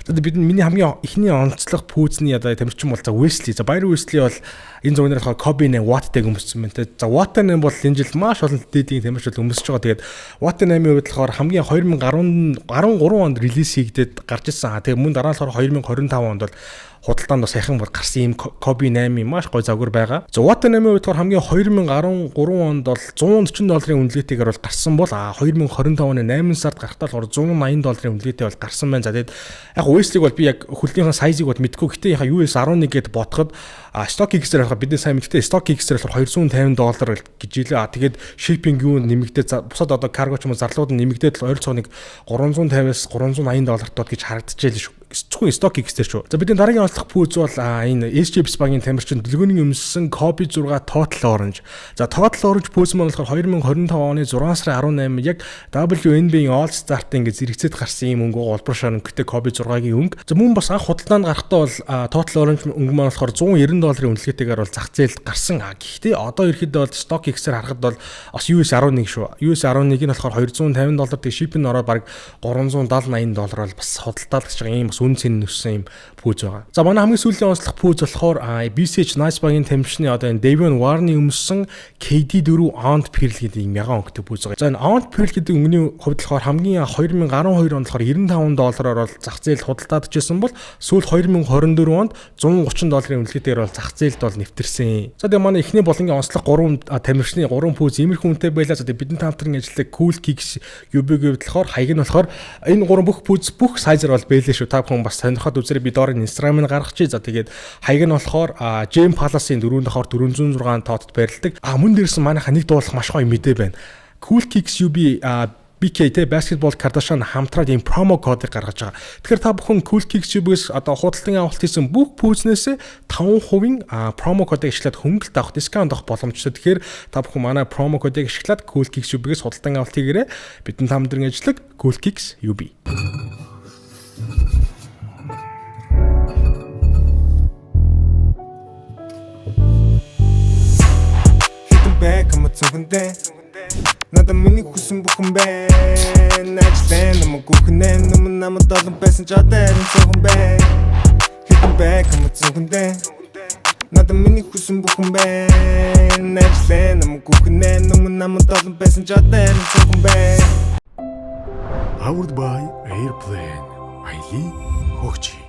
За, бид миний хамгийн эхний онцлог пүүзний одоо тамирчин бол за Wesley. За, Byron Wesley бол энэ зургийн болохоор Kobe 8 Watt-ыг өмссөн байна те. За, Watt 8 бол энэ жил маш олон дээдлийн тамирч бол өмсөж байгаа. Тэгээд Watt 8-ийн хувьд болохоор хамгийн 2013 онд релиз хийгдээд гарч ирсэн. Тэгээд мөн дараа нь болохоор 2025 онд бол худалдаанд бас саяхан бол гарсан ийм Kobe 8-ийн маш гой загвар байгаа. За, Watt 8-ийн хувьд болохоор хамгийн 2013 онд бол 140 долларын үнэлгээтэйгээр бол гарсан бол 2025 оны 8 сард гарахтаа болохоор 180 долларын үнэлгээтэй бол гарсан байна. За, тэгээд яг Wesley-г бол би яг хөлнийхэн size-ыг бол мэдэхгүй. Гэтэ яха US 11 гэд бодоход StockX дээр болохоор бидний сайн мэдтэй StockX дээр болохоор 250 доллар гэж илээ. Тэгээд shipping юу нэмэгдээд, бусад одоо карго ч юм уу зарлууд нь нэмэгдээд ойролцоогоо нэг 350-аас 380 долларт гэж харагдчихжээ шүү. Зөвхөн StockX дээр шүү. За, бидний дараагийн онцлог пүүз бол энэ SG багийн тамирчин Дэлгүүний өмссөн Kobe 6 Total Orange. За, Total Orange пүүз маань болохоор 2025 оны 6 сарын 18 яг WNBA-ийн All Star-т ингэ зэрэгцээд гарсан юм өнгө, улбар шар өнгөтэй Kobe 6-гийн өнгө. За, мөн бас анх худалдаанд гарахдаа бол Total Orange өнгө маань болохоор 190 долларын үнэлгээтэйгээр бол зах зээлд гарсан. Гэхдээ одоо ирэхэд бол StockX-ээр харахад бол бас US 11 шүү. US 11 нь болохоор 250 доллар, тэг shipping ороод бараг 370 80 доллар бол бас худалдаалж байгаа юм бас үн цэн нөссөн юм пүүз байгаа. За, манай хамгийн сүүлийн онцлог пүүз болохоор BCH Nice багийн тамирчны одоо энэ Davion Warren-ы өмссөн KD4 Aunt Pearl гэдэг юм ягаан өнгөтэй пүүз байгаа. За, энэ Aunt Pearl гэдэг өнгөний хувьд болохоор хамгийн 2012 онд болохоор 95 доллараар бол зах зээлд худалдаадчихсан бол сүүл 2024 онд 130 долларын үнэлгээтэйгээр бол зах зээлд бол нэвтэрсэн. За, тэгээ манай эхний болонгийн онцлог 3 тамирчны 3 пүүз иймэрхүү үнэтэй байлаа. За, тэгээ бидний хамтран ажилладаг Cool Kicks UB-г болохоор хаяг нь болохоор энэ гурван бүх пүүз бүх size-аар бол бэлээ шүү. Та бүхэн бас сонирхоод үзээрэй, би доор Instagram-ыг гаргачих. За, тэгээд хаяг нь болохоор Gem Palace-ын 4 давхар 406 тоотод байрладаг. Мөн дээрс нь манайха нэг дуулах маш гоё мэдээ байна. Cool Kicks UB BK те Basketball Kardashian хамтраад ийм промо кодыг гаргаж байгаа. Тэгэхээр та бүхэн Cool Kicks UB-гээс одоо худалдан авалт хийсэн бүх пүүзнээсээ 5% промо кодыг ашиглаад хөнгөлт авах, discount авах боломжтой. Тэгэхээр та бүхэн манай промо кодыг ашиглаад Cool Kicks UB-гээс худалдан авалт хийгээрэй. Бидний хамтран ажиллаг Cool Kicks UB.
Хэдэн бэ кам цүнхэндээ. Надад миний хүсэн бүхэн байна. Ажлаа намайг гүхнэ. Нүмэн намайг олон байсан ч одоо харин цөөхөн байна. Хэдэн бэ кам цүнхэндээ. Надад миний хүсэн бүхэн байна. Ажлаа намайг гүхнэ. Нүмэн намайг олон байсан ч одоо харин цөөхөн байна.
Powered by Airplane. Аялын хөгжил.